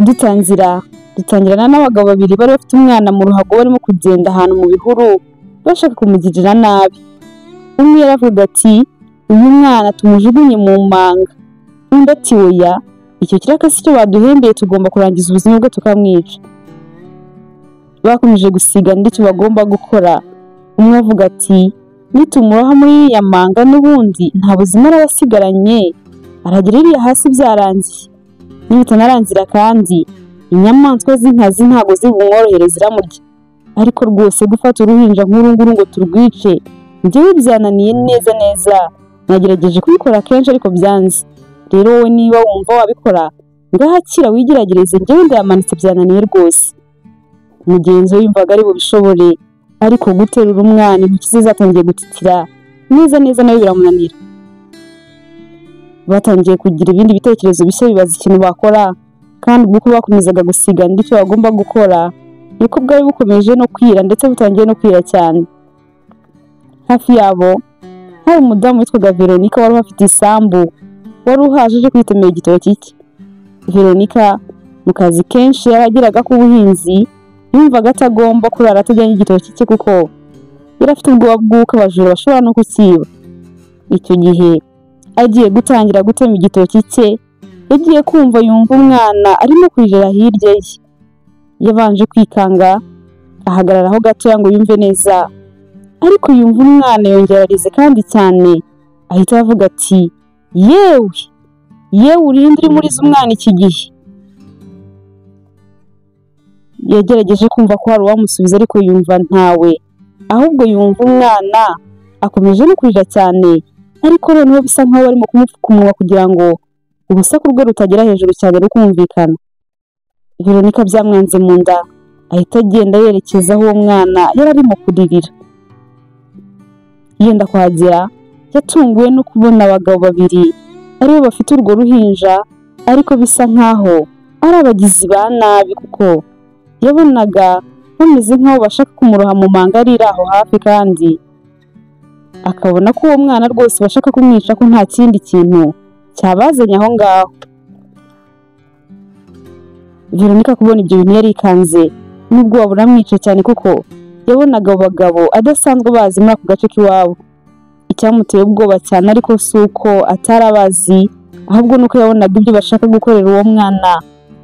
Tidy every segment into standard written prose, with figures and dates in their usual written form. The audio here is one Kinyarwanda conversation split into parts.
Dutangirana n'abagabo babiri bari bafite umwana mu ruhago barimo kugenda ahantu mu bihuru bashaka kumugirira nabi. Umwe yaravuga ati uyu mwana tumujugunye mu manga, undi ati oya, icyo kiraka si cyo baduhembeye, tugomba kurangiza ubuzima bwe tukamwica. Bakomeje gusiga ndetse bagomba gukora. Umwe avuga ati nitumuroha muri iriya manga n'ubundi nta buzima araba asigaranye, aragera iriya hasi byarangiye, nibitanarangira kandi inyamaswa z'inkazi ntabwo zibumworohere ziramurya. Ariko rwose gufata uruhinja nk'uru nguru ngo turwice njyewe byananiye neza neza, nagerageje kubikora kenshi ariko byanze. Rero wowe niba wumva wabikora ngahakira wigeragereze, njyewe ndayamanitse byananiye rwose. Mugenzi we yumvaga ari bubishobore, ariko guterura umwana intoki ze zatangiye gutitira neza neza nawe biramunanira. Batangiye kugira ibindi bitekerezo bishya bibaza ikintu bakora, kandi ubwo uko bakomezaga gusiga n'icyo bagomba gukora niko bwari bukomeje no kwira, ndetse butangiye no kwira cyane. Hafi yabo hari umudamu witwaga Veronica wari uhafite isambu, wari uhaje aje kwitemera igitoki cye. Veronica mu kazi kenshi yaragiraga k'ubuhinzi, yumvaga atagomba kurara atajyanye igitoki cye kuko yari afite ubwoba bw'uko abajura bashobora no kukiba. Icyo gihe agiye gutangira gutema igitoki cye, yagiye kumva yumva umwana arimo kurira hirya ye. Yabanje kwikanga ahagarara aho gatoya ngo yumve neza, ariko yumva umwana yongera arize kandi cyane, ahita avuga ati yewe yewe urinde uri muriza umwana iki gihe. Yagerageje kumva ko hari uwamusubiza ariko yumva ntawe, ahubwo yumva umwana akomeje no kurira cyane, ariko noneho bisa nkaho barimo kumupfuka umunwa kugira ngo urusaku rwe rutagera hejuru cyane rukumvikana. Veronica byamwanze mu nda, ahita agenda yerekeza aho uwo mwana yari arimo kuririra. Yenda kuhagera yatunguwe no kubona abagabo babiri aribo bafite urwo ruhinja, ariko bisa nkaho ari abagizi ba nabi kuko yabonaga bameze nkaho bashaka kumuroha mu manga ari aho hafi, kandi akabona ko uwo mwana rwose bashaka kumwica, ko nta kindi kintu cyabazanye aho ngaho. Veronica kubona ibyo bintu yarikanze n'ubwoba buramwica cyane kuko yabonaga abo bagabo adasanzwe bazi muri ako gace k'iwabo. Icyamuteye ubwoba cyane ariko si uko atari abazi, ahubwo nuko yabonaga ibyo bashaka gukorera uwo mwana,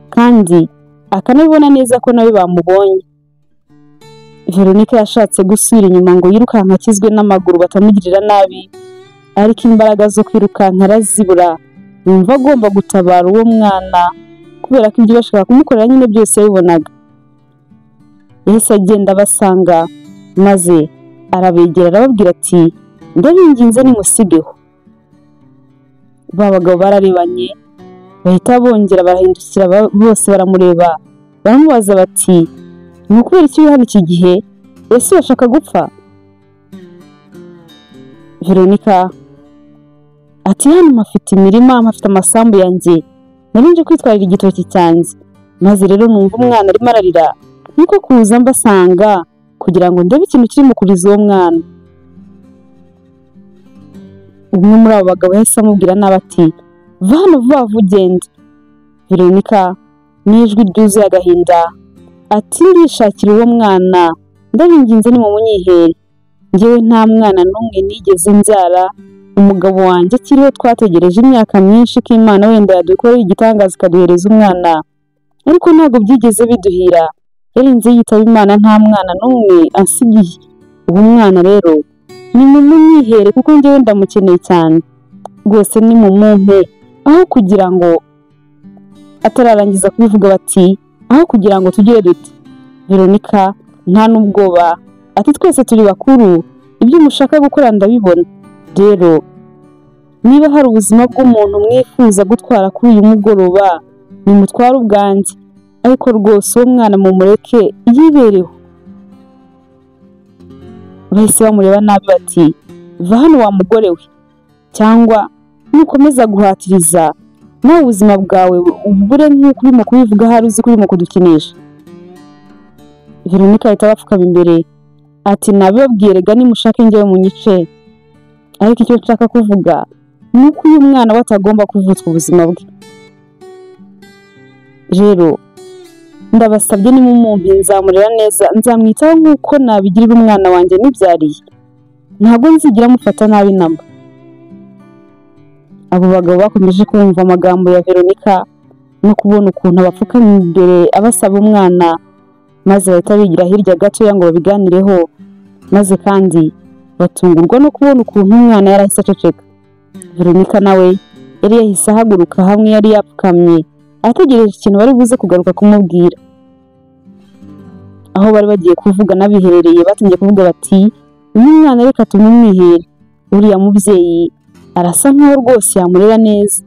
kandi akanabibona neza ko nawe bamubonye. Veronica yashatse gusubira inyuma ngo yirukanke akizwe n'amaguru batamugirira nabi, ariko imbaraga zo kwirukanka arazibura, yumva agomba gutabara uwo mwana kubera ko ibyo bashaka kumukorera nyine byose yabibonaga. Yahise agenda abasanga maze arabegera arababwira ati ndabinginze nimusigeho. Ba bagabo bararebanye bahita bongera barahindukira bose baramureba, baramubaza bati ni ukubera iki uri hano iki gihe, ese urashaka gupfa? Veronica ati hano mpafite imirima, mpafite amasambu yanjye, nari nje kwitwarira igitoki cyanjye, maze rero numva umwana arimo ararira, niko kuza mbasanga kugira ngo ndebe ikintu kirimo kuriza uwo mwana. Umwe muri abo bagabo yahise amubwira nabi ati va hano vuba vuba ugende. Veronica n'ijwi ryuzuye agahinda ati ndishakira uwo mwana, ndabinginze nimumunyihere, njyewe nta mwana n'umwe nigeze mbyara, umugabo wanjye akiriho twategereje imyaka myinshi ko Imana wenda yadukorera igitangaza ikaduhereza umwana, ariko ntabwo byigeze biduhira, yarinze yitaba Imana nta mwana n'umwe ansigiye. Uwo mwana rero nimumunyihere kuko njyewe ndamukeneye cyane rwose, nimumumpe aho kugira ngo atararangiza kubivuga bati aho kugira ngo tugire dute. Veronica nta n'ubwoba ati twese turi bakuru, ibyo mushaka gukora ndabibona, rero niba hari ubuzima bw'umuntu mwifuza gutwara kuri uyu mugoroba nimutware ubwanjye, ariko rwose uwo mwana mumureke yibereho. Bahise bamureba nabi bati va hano wa mugore we, cyangwa nukomeza guhatiriza nawe ubuzima bwawe ubure nk'uko urimo kubivuga ahari uzi ko urimo kudukinisha. Veronica ahita abapfukama imbere ati nabibabwiye rega nimushake njyewe munyice, ariko icyo nshaka kuvuga ni uko uyu mwana we atagomba kuvutswa ubuzima bwe. Rero Ndabasabye nimumumpe nzamurera neza, nzamwitaho nk'uko nabigirira umwana wanjye nibyariye. Ntabwo nzigira mufata nabi namba. Abo bagabo bakomeje kumva amagambo ya Veronica no kubona ukuntu abapfukamye imbere abasaba umwana, maze bahita bigira hirya gatoya ngo babiganireho, maze kandi batungurwa no kubona ukuntu umwana yarahise aceceka. Veronica nawe yari yahise ahaguruka hamwe yari yapfukamye, ategereje ikintu bari buze kugaruka kumubwira. Aho bari bagiye kuvuga n'abiherereye batangiye kuvuga bati uyu mwana reka tumumwihere, uriya mubyeyi arasa nkaho rwose yamurera neza,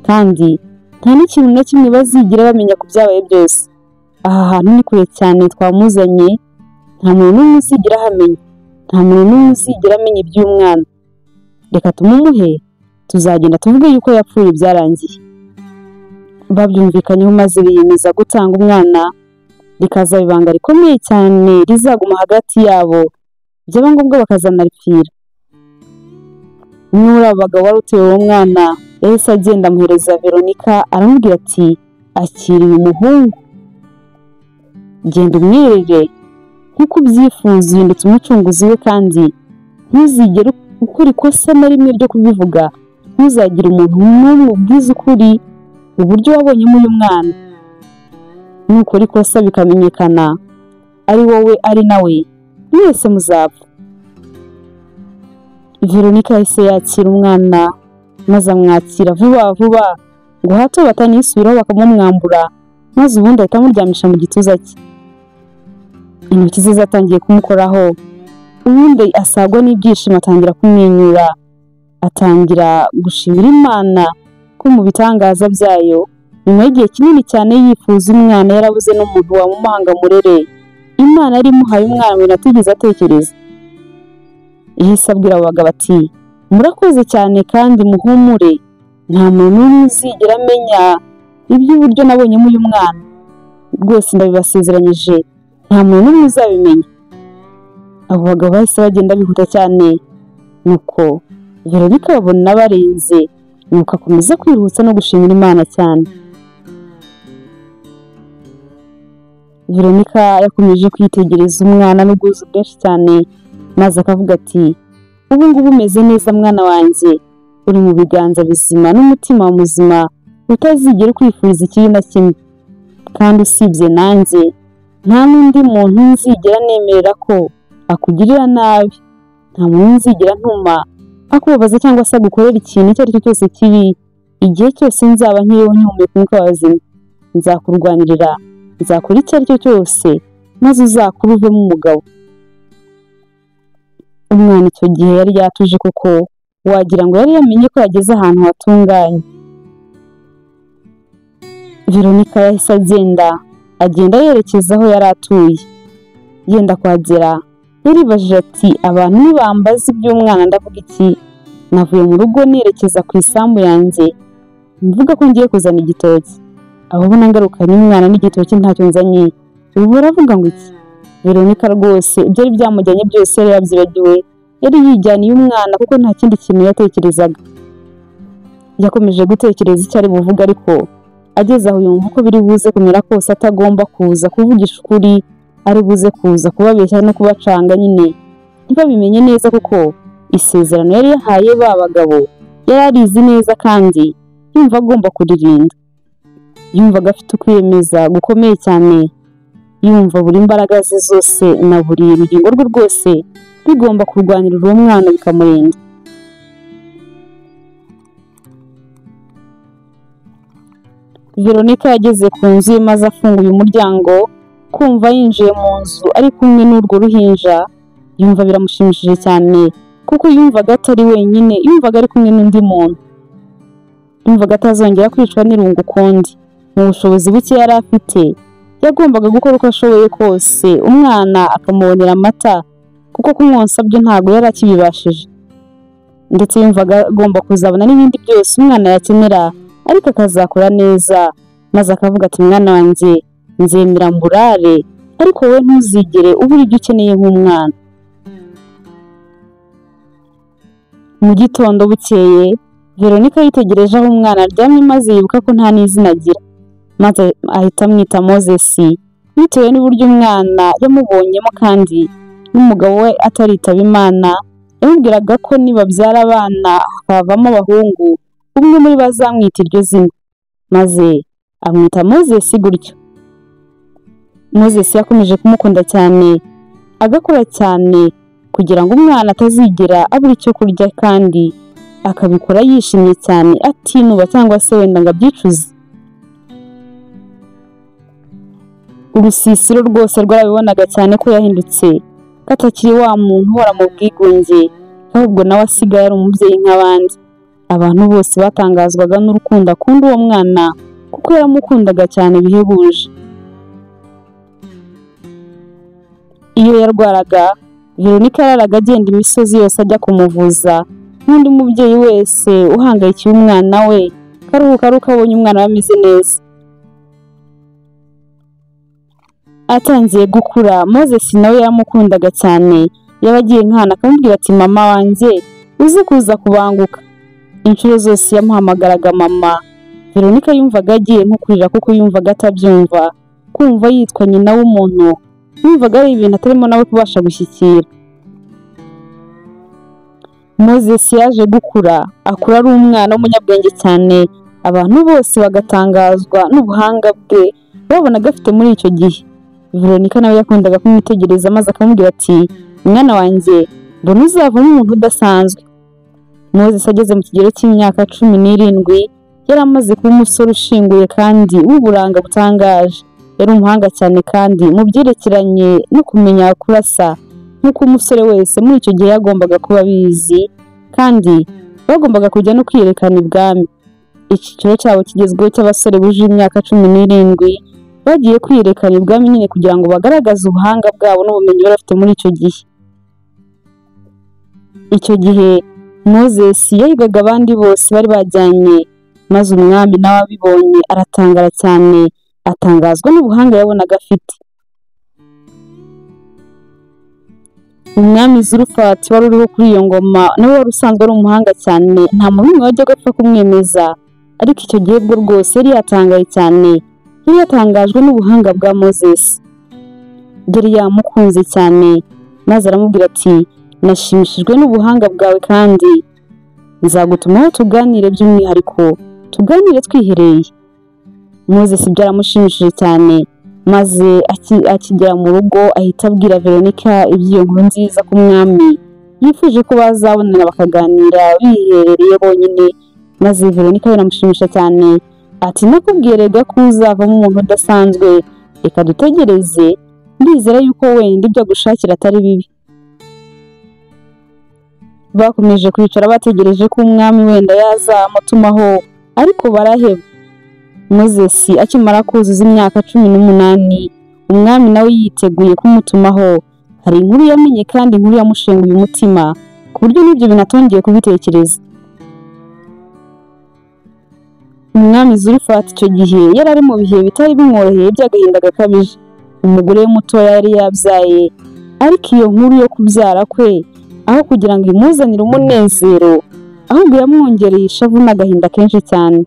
kandi nta n'ikintu na kimwe bazigira bamenya ku byabaye byose. Aha hantu ni kure cyane twamuzanye, nta muntu n'umwe uzigira ahamenya, nta muntu n'umwe uzigira amenya iby'umwana. Reka tumumuhe, tuzagenda tuvuge yuko yapfuye byarangiye. Babyumvikanyeho maze biyemeza gutanga umwana, rikazaba ibanga rikomeye cyane rizaguma hagati yabo, byaba ngombwa bakazanaripfira. Umwe muri abo bagabo wari uteruye uwo mwana yahise agenda amuhereza Veronica, aramubwira ati akira uyu muhungu, genda umwirere nk'uko ubyifuza, uhindutse umucunguzi we, kandi ntuzigere ukora ikosa na rimwe ryo kubivuga, ntuzagire umuntu n'umwe ubwiza ukuri uburyo wabonyemo uyu mwana. Nukora ikosa bikamenyekana ari wowe ari nawe, mwese muzapfa. Veronica yahise yakira umwana maze amwakira vuba vuba ngo hato batanisubiraho bakamumwambura, maze ubundi ahita amuryamisha mu gituza cye. Intoki ze zatangiye kumukoraho, ubundi asagwa n'ibyishimo atangira kumwenyura, atangira gushimira Imana ko mu bitangaza byayo nyuma y'igihe kinini cyane yifuza umwana yarabuze n'umuntu wamuhanga murere, Imana yari imuhaye umwana mu bintu atigeze atekereza. Yahise abwira abo bagabo ati murakoze cyane kandi muhumure, nta muntu n'umwe uzigera amenya iby'uburyo nabonyemo uyu mwana, rwose ndabibasezeranyije nta muntu n'umwe uzabimenya. Abo bagabo bahise bagenda bihuta cyane, nuko Veronica babona barenze, nuko akomeza kwihutsa no gushimira Imana cyane. Veronica yakomeje kwitegereza umwana n'ubwuzu bwinshi cyane, maze akavuga ati ubu ngubu umeze neza mwana wanjye, uri mu biganza bizima n'umutima muzima utazigera ukwifuriza ikibi na kimwe, kandi usibye nanjye nta n'undi muntu nzigera nemerera ko akugirira nabi, nta muntu nzigera ntuma akubabaza cyangwa se agukorera ikintu icyo ari cyo cyose kibi. Igihe cyose nzaba nkiriho nkihumeka umwuka w'abazima, nzakurwanirira, nzakora icyo ari cyo cyose maze uzakure uvemo umugabo. Umwana icyo gihe yari yatuje kuko wagira ngo yari yamenye ko yageze ahantu hatunganye. Veronica yahise agenda yerekeza aho yari atuye. Yenda kuhagera yaribajije ati abantu nibambaza iby'umwana ndavuga iki? Navuye mu rugo nerekeza ku isambu yanjye mvuga ko ngiye kuzana igitoki, ababona ngarukanye umwana n'igitoki ntacyo nzanye, ubu baravuga ngo iki? Veronica rwose ibyari byamujyanye byose yari yabyibagiwe, yari yijyaniye umwana kuko nta kindi kintu yatekerezaga. Yakomeje gutekereza icyo ari buvuge, ariko ageze aho yumva uko biri buze kumera kose atagomba kuza kuvugisha ukuri, ari buze kuza kubabeshya no kubacanga nyine ntibabimenye neza, kuko isezerano yari yahaye ba bagabo yari arizi neza kandi yumva agomba kuririnda. Yumvaga afite ukwiyemeza gukomeye cyane, yumva buri mbaraga ze zose na buri rugingo rwe rwose bigomba kurwanirira uwo mwana bikamurinda. Veronica yageze ku nzu ye maze afunguye umuryango, kumva yinjiye mu nzu ari kumwe n'urwo ruhinja, yumva biramushimishije cyane kuko yumvaga atari wenyine, yumvaga ari kumwe n'undi muntu. Yumvaga atazongera kwicwa n'irungu ukundi. Mu bushobozi buke yari afite, yagombaga gukora uko ashoboye kose umwana akamubonera amata, kuko kumwonsa byo ntabwo yari akibibashije. Ndetse yumvaga agomba kuzabona n'ibindi byose umwana yakenera, ariko akazakora neza, maze akavuga ati mwana wanjye nzemera mburare, ariko wowe ntuzigere ubura ibyo ukeneye nk'umwana. Mu gitondo bukeye, Veronica yitegereje aho umwana aryamye maze yibuka ko nta n'izina agira, maze ahita amwita Moses, Bitewe n'uburyo umwana yamubonyemo kandi n'umugabo we ataritaba Imana, yamubwiraga ko nibabyara abana hakavamo abahungu, umwe muri bo azamwita iryo zina, maze amwita Moses gutyo. Moses yakomeje kumukunda cyane, agakora cyane kugira ngo umwana atazigera abura icyo kurya, kandi akabikora yishimye cyane atinuba cyangwa se wenda ngo abyicuze. Urusisiro rwose rwarabibonaga cyane ko yahindutse, ko atakiri wa muntu uhora mu bwigunge, ahubwo nawe asigaye ari umubyeyi nk'abandi. Abantu bose batangazwaga n'urukundo akunda uwo mwana, kuko yaramukundaga cyane bihebuje. Iyo yarwaraga, Veronica yararaga agenda imisozi yose ajya kumuvuza, nk'undi mubyeyi wese uhangayikiye umwana we, karuhuka ari uko abonye umwana we ameze neza. Atangiye gukura, Moses nawe yaramukundaga cyane, yaba agiye nk'ahantu akamubwira ati mama wanjye uze kuza kubanguka. Inshuro zose yamuhamagaraga mama, Veronica yumvaga agiye nko kurira kuko yumvaga atabyumva, kumva yitwa nyina w'umuntu, yumvaga ari ibintu atarimo nawe kubasha gushyikira. Moses yaje gukura, akura ari umwana w'umunyabwenge cyane, abantu bose bagatangazwa n'ubuhanga bwe babonaga afite muri icyo gihe. Veronica nawe yakundaga kumwitegereza maze akamubwira ati mwana wanjye mbona uzavamo umuntu udasanzwe. Moses ageze mu kigero cy'imyaka 17 yari amaze kuba umusore ushinguye kandi w'uburanga butangaje. Yari umuhanga cyane kandi mu byerekeranye no kumenya kurasa, nk'uko umusore wese muri icyo gihe yagombaga kuba abizi, kandi bagombaga kujya no kwiyerekana ibwami. Icyiciro cyabo kigezweho cy'abasore buje imyaka 17 bagiye kwiyerekana ibwami nyine kugira ngo bagaragaze ubuhanga bwabo n'ubumenyi bari bafite muri icyo gihe. Icyo gihe Moses yahigaga abandi bose bari bajyanye, maze umwami nawe abibonye aratangara cyane, atangazwa n'ubuhanga yabonaga afite. Umwami Zurufati wari uriho kuri iyo ngoma nawe wari usanzwe ari umuhanga cyane, nta muntu n'umwe wajyaga apfa kumwemeza, ariko icyo gihe bwo rwose yari yatangaye cyane, yari yatangajwe n'ubuhanga bwa Moses. Yari yamukunze cyane, maze aramubwira ati nashimishijwe n'ubuhanga bwawe kandi nzagutumaho tuganire by'umwihariko, tuganire twihereye. Moses byaramushimishije cyane, maze akigera mu rugo ahita abwira Veronica iby'iyo nkuru nziza ku mwami, yifuje ko bazabonana bakaganira biherereye bonyine, maze Veronica biramushimisha cyane, ati nakubwiye rega ko uzavamo umuntu udasanzwe, reka dutegereze, ndizera yuko wenda ibyo agushakira atari bibi. Bakomeje kwicara bategereje ko umwami wenda yazamutumaho, ariko baraheba. Moses akimara kuzuza imyaka 18, umwami nawe yiteguye kumutumaho. Hari inkuru yamenye kandi inkuru yamushenguye umutima, ku buryo n'ibyo bintu atongeye kubitekereza. Umwami Zurufati icyo gihe yari ari mu bihe bitari bimworoheye by'agahinda gakabije. Umugore we mutoya yari yabyaye, ariko iyo nkuru yo kubyara kwe, aho kugira ngo imuzanire umunezero, ahubwo yamwongereye ishavu n'agahinda kenshi cyane.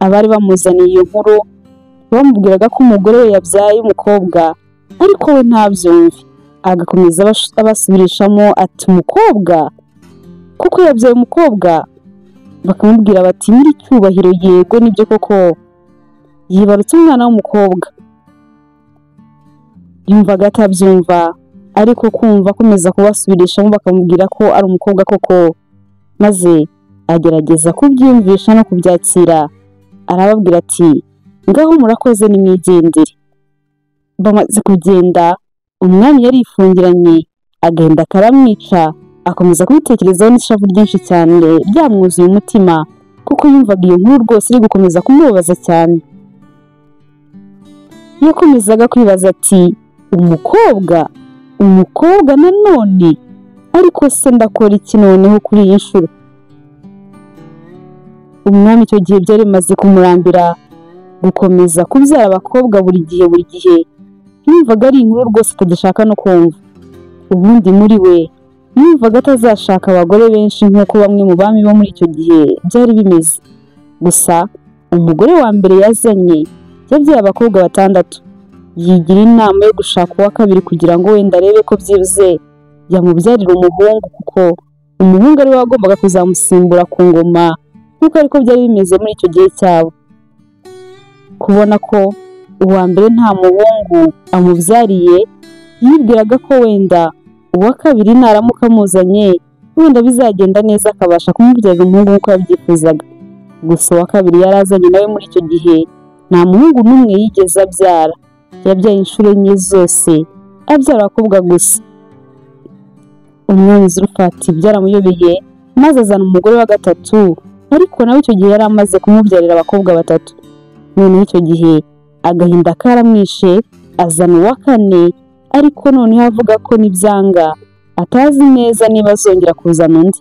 Abari bamuzaniye iyo nkuru bamubwiraga ko umugore we yabyaye umukobwa, ariko we ntabyumve, agakomeza abasubirishamo ati umukobwa, kuko yabyaye umukobwa. Bakamubwira bati nyiricyubahiro yego nibyo koko, yibarutse umwana w'umukobwa. Yumvaga atabyumva, ariko kumva akomeza kubasubirishamo bakamubwira ko ari umukobwa koko, maze agerageza kubyiyumvisha no kubyakira. Arababwira ati ngaho murakoze nimwigendere. Bamaze kugenda, umwami yarifungiranye, agahinda karamwica, akomeza kubitekerezaho n'ishavu ryinshi cyane ryamwuzuye umutima, kuko yumvaga iyo nkuru rwose iri gukomeza kumubabaza cyane. Yakomezaga kwibaza ati umukobwa, umukobwa nanone, ariko se ndakora iki noneho kuri iyi nshuro? Umwami icyo gihe byari bimaze kumurambira gukomeza kubyara abakobwa buri gihe buri gihe, yumvaga ari inkuru rwose atagishaka no kumva. Ubundi muri we yumvaga atazashaka abagore benshi nk'uko bamwe mu bami bo muri icyo gihe byari bimeze. Gusa umugore wa mbere yazanye yabyaye abakobwa 6, Yigira inama yo gushaka uwa kabiri kugira ngo wenda arebe ko byibuze yamubyarira umuhungu, kuko umuhungu ari we wagombaga kuzamusimbura ku ngoma nk'uko ariko byari bimeze muri icyo gihe cyabo. Kubona ko uwa mbere nta muhungu amubyariye, yibwiraga ko wenda uwa kabiri naramuka amuzanye wenda bizagenda neza akabasha kumubyarira umuhungu nk'uko yabyifuzaga. Gusa uwa kabiri yarazanye nawe muri icyo gihe nta muhungu n'umwe yigeze abyara. Yabyaye inshuro enye zose abyara abakobwa gusa. Umwami Zurufati byaramuyobeye maze azana umugore wa gatatu, ariko nawe icyo gihe yari amaze kumubyarira abakobwa batatu. Noneho icyo gihe agahinda karamwishe azana uwa kane, ariko noneho avuga ko nibyanga atazi neza niba azongera kuzana undi.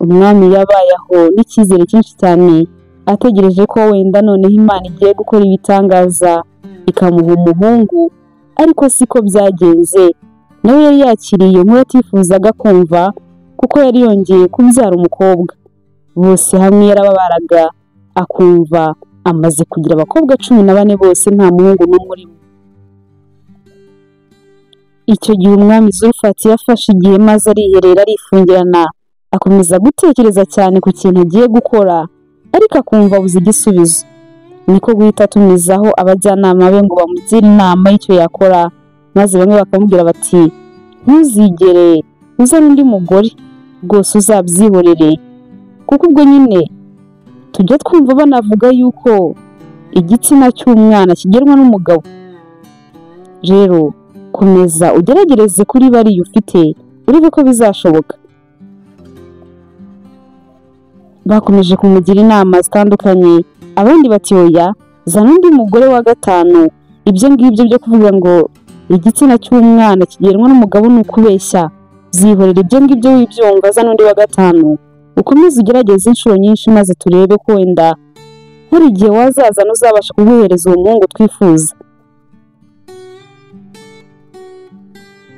Umwami yabaye aho n'icyizere cyinshi cyane, ategereje ko wenda noneho Imana igiye gukora ibitangaza ikamuha umuhungu, ariko siko byagenze. Nawe yari yakiriye iyo nkuru atifuzaga kumva, kuko yari yongeye kubyara umukobwa. Bose hamwe yarababaraga, akumva amaze kugira abakobwa 14 bose nta muhungu n'umwe urimo. Icyo gihe umwami Zurufati yafashe igihe maze ariherera arifungirana, akomeza gutekereza cyane ku kintu agiye gukora, ariko akumva abuze igisubizo. Niko guhita atumizaho abajyanama be ngo bamugire inama y'icyo yakora, maze bamwe bakamubwira bati ntuzigere uzana undi mugore, rwose uzabyihorere, kuko ubwo nyine tujya twumva banavuga yuko igitsina cy'umwana kigenwa n'umugabo. Rero komeza ugerageze kuri bariya ufite, urebe ko bizashoboka. Bakomeje kumugira inama zitandukanye, abandi bati oya, zana undi mugore wa gatanu, ibyo ngibyo byo kuvuga ngo igitsina cy'umwana kigenwa n'umugabo ni ukubeshya, byihorere ibyo ngibyo wibyumva, zana undi wa gatanu, ukomeze ugerageze inshuro nyinshi maze turebe ko wenda hari igihe wazazana uzabasha kuguhereza uwo muhungu twifuza.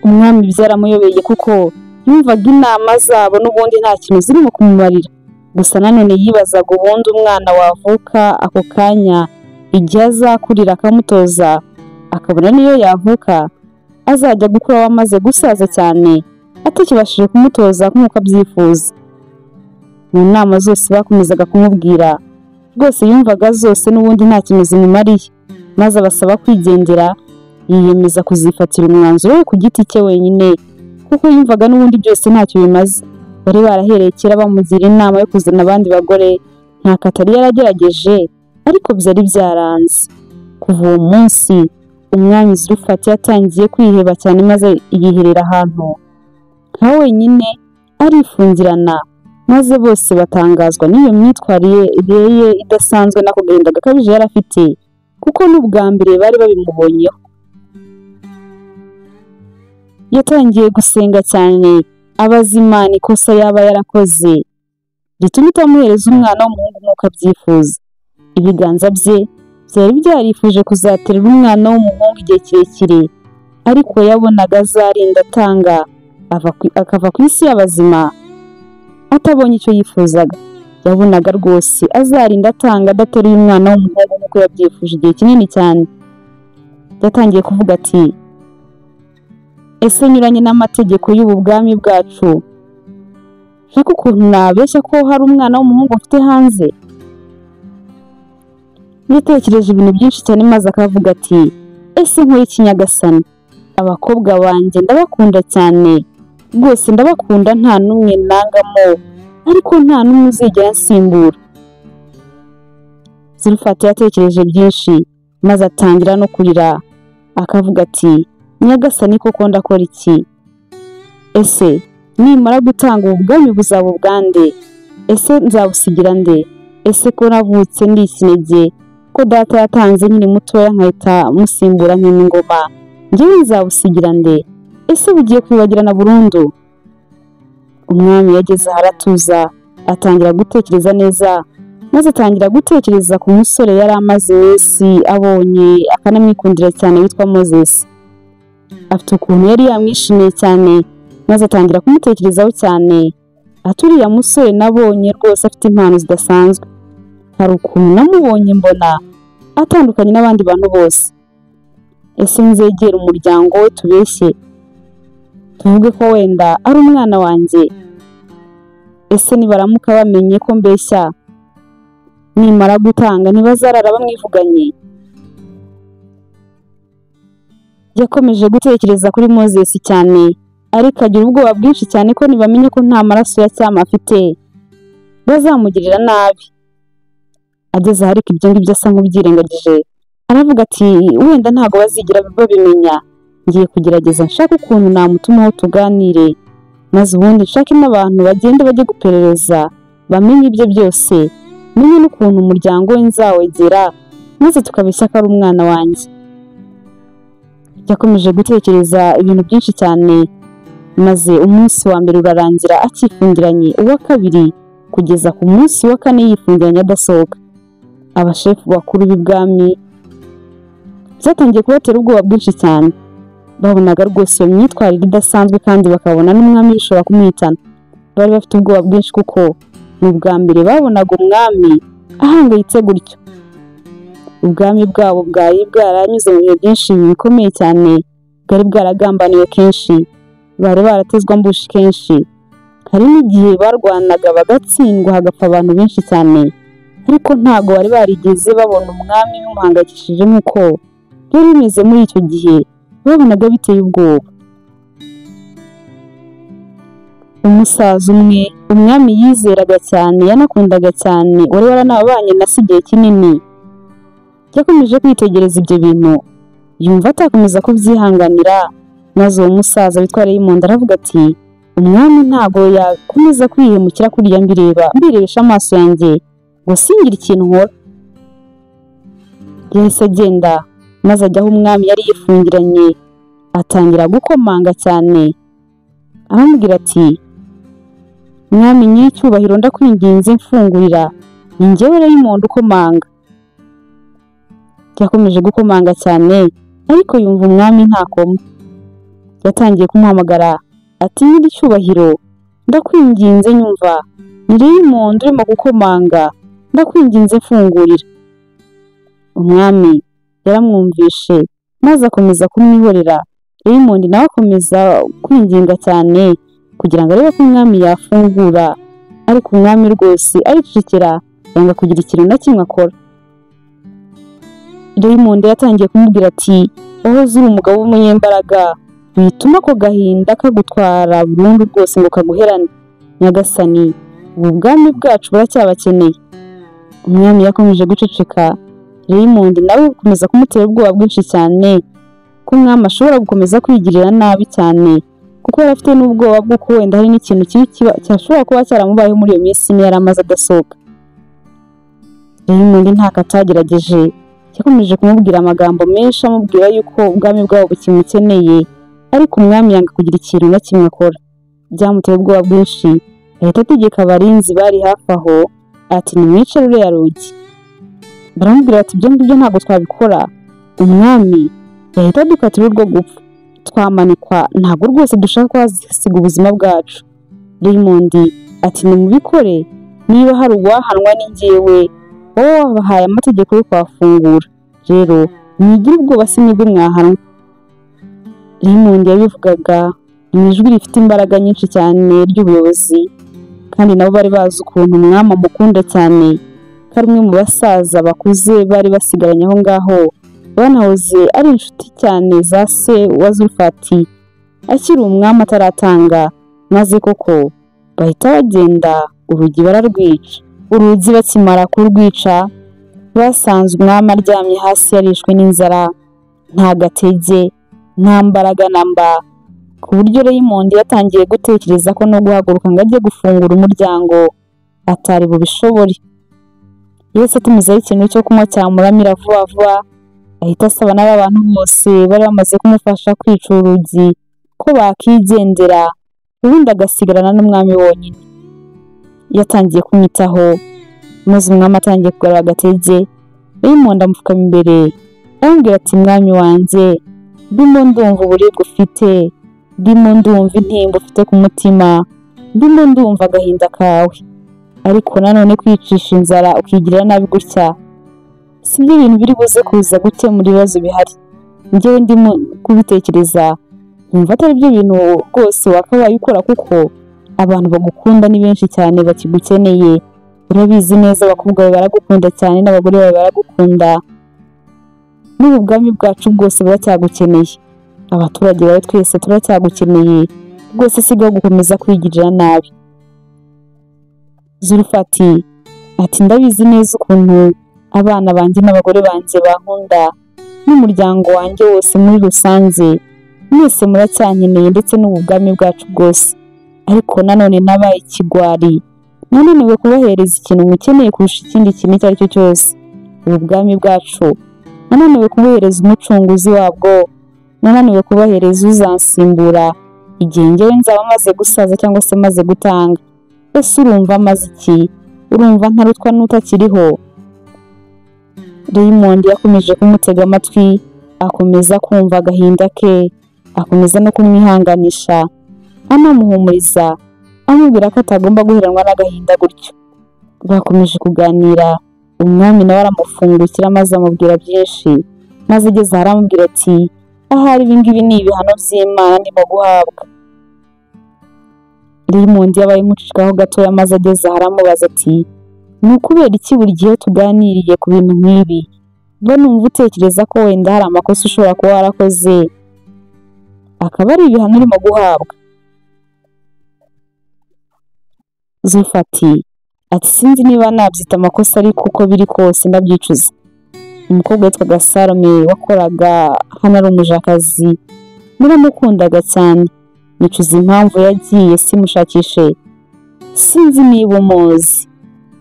Umwami byaramuyobeye kuko yumvaga inama zabo n'ubundi nta kintu zirimo kumumarira. Gusa nanone yibazaga ubundi umwana wavuka ako kanya igihe azakurira akamutoza, akabona niyo yavuka azajya gukura wamaze gusaza cyane atakibashije kumutoza nk'uko abyifuza. Mu nama zose bakomezaga kumubwira, rwose yumvaga zose n'ubundi nta kintu zimumariye, maze abasaba kwigendera, yiyemeza kuzifatira umwanzuro we ku giti cye wenyine, kuko yumvaga n'ubundi byose ntacyo bimaze. Bari barahereye kera bamugira inama yo kuzana abandi bagore, nta katari yaragerageje, ariko byari byaranze. Kuva uwo munsi umwami Zurufati yatangiye kwiheba cyane, maze yiherera ahantu nka wenyine arifungirana, maze bose batangazwa n'iyo myitwarire ye idasanzwe n'ako gahinda gakabije yari afite, kuko n'ubwa mbere bari babimubonyeho. Yatangiye gusenga cyane, abaza Imana ikosa yaba yarakoze rituma itamuhereza umwana w'umuhungu nk'uko abyifuza. Ibiganza bye byari byarifuje kuzaterera umwana w'umuhungu igihe kirekire, ariko yabonaga azarinda atanga akava ku isi y'abazima atabonye icyo yifuzaga. Yabonaga rwose azarinda atanga adateruye umwana w'umuhungu nk'uko yabyifuje igihe kinini cyane. Yatangiye kuvuga ati ese nyuranye n'amategeko y'ubu bwami bwacu, ariko ukuntu nabeshya ko hari umwana w'umuhungu mfite hanze? Yatekereje ibintu byinshi cyane maze akavuga ati ese nkore iki Nyagasani? Abakobwa banjye ndabakunda cyane, rwose ndabakunda, nta n'umwe nangamo, ariko nta n'umwe uzigera ansimbura. Zurufati yatekereje byinshi maze atangira no kurira, akavuga ati Nyagasani koko ndakora iki? Ese nimara gutanga ubu bwami buzaba ubwande? Ese nzabusigira nde? Ese ko navutse ndi ikinege, ko data yatanze nkiri mutoya nkahita musimbura nk'ingoma, njyewe nzabusigira nde? Ese bugiye kwibagirana burundu? Umwami yageze aho aratuza, atangira gutekereza neza, maze atangira gutekereza ku musore yari amaze iminsi abonye akanamwikundira cyane witwa Moses. Afite ukuntu yari yamwishimiye cyane, maze atangira kumutekerezaho cyane. Ati uriya musore nabonye rwose afite impano zidasanzwe, hari ukuntu namubonye mbona atandukanye n'abandi bantu bose. Ese nzegera umuryango we tubeshye, tuvuge ko wenda ari umwana wanjye? Ese nibaramuka bamenye ko mbeshya, nimara gutanga ntibazarara bamwivuganye? Yakomeje gutekereza kuri Moses cyane, ariko agira ubwoba bwinshi cyane ko nibamenya ko nta maraso ya cyama afite bazamugirira nabi. Ageze aho ariko ibyo ngibyo asa nk'ubyirengagije, aravuga ati wenda ntabwo bazigira babimenya, ngiye kugerageza nshake ukuntu namutumaho tuganire, maze ubundi nshake n'abantu bagende bajye guperereza bamenye ibyo byose, menye n'ukuntu umuryango we nzawegera, maze tukabeshya ko ari umwana wanjye. Yakomeje gutekereza ibintu byinshi cyane, maze umunsi wa mbere urarangira akifungiranye, uwa kabiri kugeza ku munsi wa kane yifungiranye adasohoka. Abashefu bakuru b'ibwami byatangiye kubatera ubwoba bwinshi cyane, babonaga rwose iyo myitwarire idasanzwe kandi bakabona n'umwami bishobora kumuhitana. Bari bafite ubwoba bwinshi kuko ni ubwa mbere babonaga umwami ahangayitse gutyo. Ubwami bwabo bwari bwaranyuze mu bihe byinshi bikomeye cyane, bwari bwaragambaniwe kenshi, bari baratezwe ambushi kenshi, hari n'igihe barwanaga bagatsindwa hagapfa abantu benshi cyane, ariko ntago bari barigeze babona umwami bimuhangayikishije nk'uko byari bimeze muri icyo gihe, babonaga biteye ubwoba. Umusaza umwe umwami yizeraga cyane yanakundaga cyane, wari waranabanye na se igihe kinini, yakomeje kwitegereza ibyo bintu yumva atakomeza kubyihanganira, maze uwo musaza witwa Raymond aravuga ati umwami ntago yakomeza kwihemukira kuriya mbireba mbirebesha amaso yanjye ngo singire ikintu nkora. Yahise agenda maze ajya aho umwami yari yifungiranye, atangira gukomanga cyane, aramubwira ati mwami nyiricyubahiro ndakwinginze mfungurira, ni njyewe Raymond ukomanga. Yakomeje gukomanga cyane ariko yumva umwami ntakoma. Yatangiye kumuhamagara ati nyiricyubahiro ndakwinginze nyumva, ni Raymond urimo gukomanga, ndakwinginze mfungurira. Umwami yaramwumvishe maze akomeza kumwihorera. Raymond nawe akomeza kwinginga cyane kugira ngo arebe ko umwami yafungura, ariko umwami rwose aricecekera yanga kugira ikintu na kimwe akora. Raymond yatangiye kumubwira ati wahoze uri umugabo w'umunyembaraga, wituma ako gahinda kagutwara burundu rwose ngo kaguherane. Nyagasani, ubu bwami bwacu buracyabakeneye. Umwami yakomeje guceceka, Raymond nawe gukomeza kumutera ubwoba bwinshi cyane ko umwami ashobora gukomeza kwigirira nabi cyane, kuko yari afite n'ubwoba bw'uko wenda hari n'ikintu kibi cyashobora kuba cyaramubayeho muri iyo minsi niyo yari amaze adasohoka. Raymond ntako atagerageje, yakomeje kumubwira amagambo menshi amubwira yuko ubwami bwabo bukimukeneye, ariko umwami yanga kugira ikintu na kimwe akora. Byamuteye ubwoba bwinshi, ahita ategeka abarinzi bari hafi aho ati nimwice ruriya rugi. Baramubwira bati ibyo ngibyo ntabwo twabikora, umwami yahita adukatira urwo gupfa, twamanikwa, ntabwo rwose dushaka kuhasiga ubuzima bwacu. Raymond ati nimubikore, niba hari uwahanwa ni njyewe, wowe wabahaye amategeko yo kuhafungura, rero mwigire ubwoba si mwebwe mwahanwa. Raymond yabivugaga mu ijwi rifite imbaraga nyinshi cyane ry'ubuyobozi, kandi nabo bari bazi ukuntu umwami amukunda cyane, ko ari umwe mu basaza bakuze bari basigaranye aho ngaho, banahoze ari inshuti cyane za se wa Zulfati akiri umwami ataratanga, maze koko bahita bagenda urugi bararwica. Urugi bakimara kurwica basanze umwami aryamye hasi yarishwe n'inzara, nta gatege, nta mbaraga na mba, ku buryo Raymond yatangiye gutekereza ko no guhaguruka ngo ajye gufungura umuryango atari bubishobore. Yahise atumizaho ikintu cyo kunywa cyamuramira vuba vuba, ahita asaba n'aba bantu bose bari bamaze kumufasha kwica urugi ko bakigendera, ubundi agasigarana n'umwami wonyine. Yatangiye kumwitaho, maze umwami atangiye kugarura agatege, Raymond amupfukama imbere aramubwira ati mwami wanjye, ndimo ndumva uburibwe ufite, ndimo ndumva intimba ufite ku mutima, ndimo ndumva agahinda kawe, ariko nanone kwicisha inzara ukigirira nabi gutya sibyo ibintu biri buze kuza gukemura ibibazo bihari. Njyewe ndimo kubitekereza nkumva atari byo bintu rwose wakabaye ukora, kuko abantu bagukunda ni benshi cyane bakigukeneye. Urabizi neza abakobwa bawe baragukunda cyane n'abagore bawe baragukunda, n'ubu bwami bwacu bwose buracyagukeneye, abaturage bawe twese turacyagukeneye rwose, sigaho gukomeza kwigirira nabi. Zulfati ati ndabizi neza ukuntu abana banjye n'abagore banjye bankunda n'umuryango wanjye wose muri rusange, mwese muracyankeneye ndetse n'ubu bwami bwacu bwose, ariko nanone nabaye ikigwari, nananiwe kubahereza ikintu mukeneye kurusha ikindi kintu icyo ari cyo cyose. Ubu bwami bwacu nananiwe kubuhereza umucunguzi wabwo, nananiwe kubahereza uzansimbura igihe njyewe nzaba maze gusaza cyangwa se maze gutanga. Ese urumva maze iki? Urumva ntarutwa n'utakiriho? Raymond yakomeje kumutega amatwi, akomeza kumva agahinda ke, akomeza no kumwihanganisha, anamuhumuriza, amubwira ko atagomba guheranwa n'agahinda gutyo. Bakomeje kuganira, umwami nawe aramufungukira maze amubwira byinshi, maze ageze aho aramubwira ati ahari ibi ngibi ni ibihano by'Imana ndimo guhabwa. Raymond yabaye nk'ucishikaho gatoya, maze ageze aho aramubaza ati ni ukubera iki buri gihe tuganiriye ku bintu nk'ibi mba numva utekereza ko wenda hari amakosa ushobora kuba warakoze akaba ari ibihano urimo guhabwa? Zulfati ati sinzi niba nabyita amakosa ariko uko biri kose ndabyicuza. Umukobwa witwaga Salome wakoraga hano ari umujakazi, naramukundaga cyane, nicuza impamvu yagiye simushakishe, sinzi niba umuzi.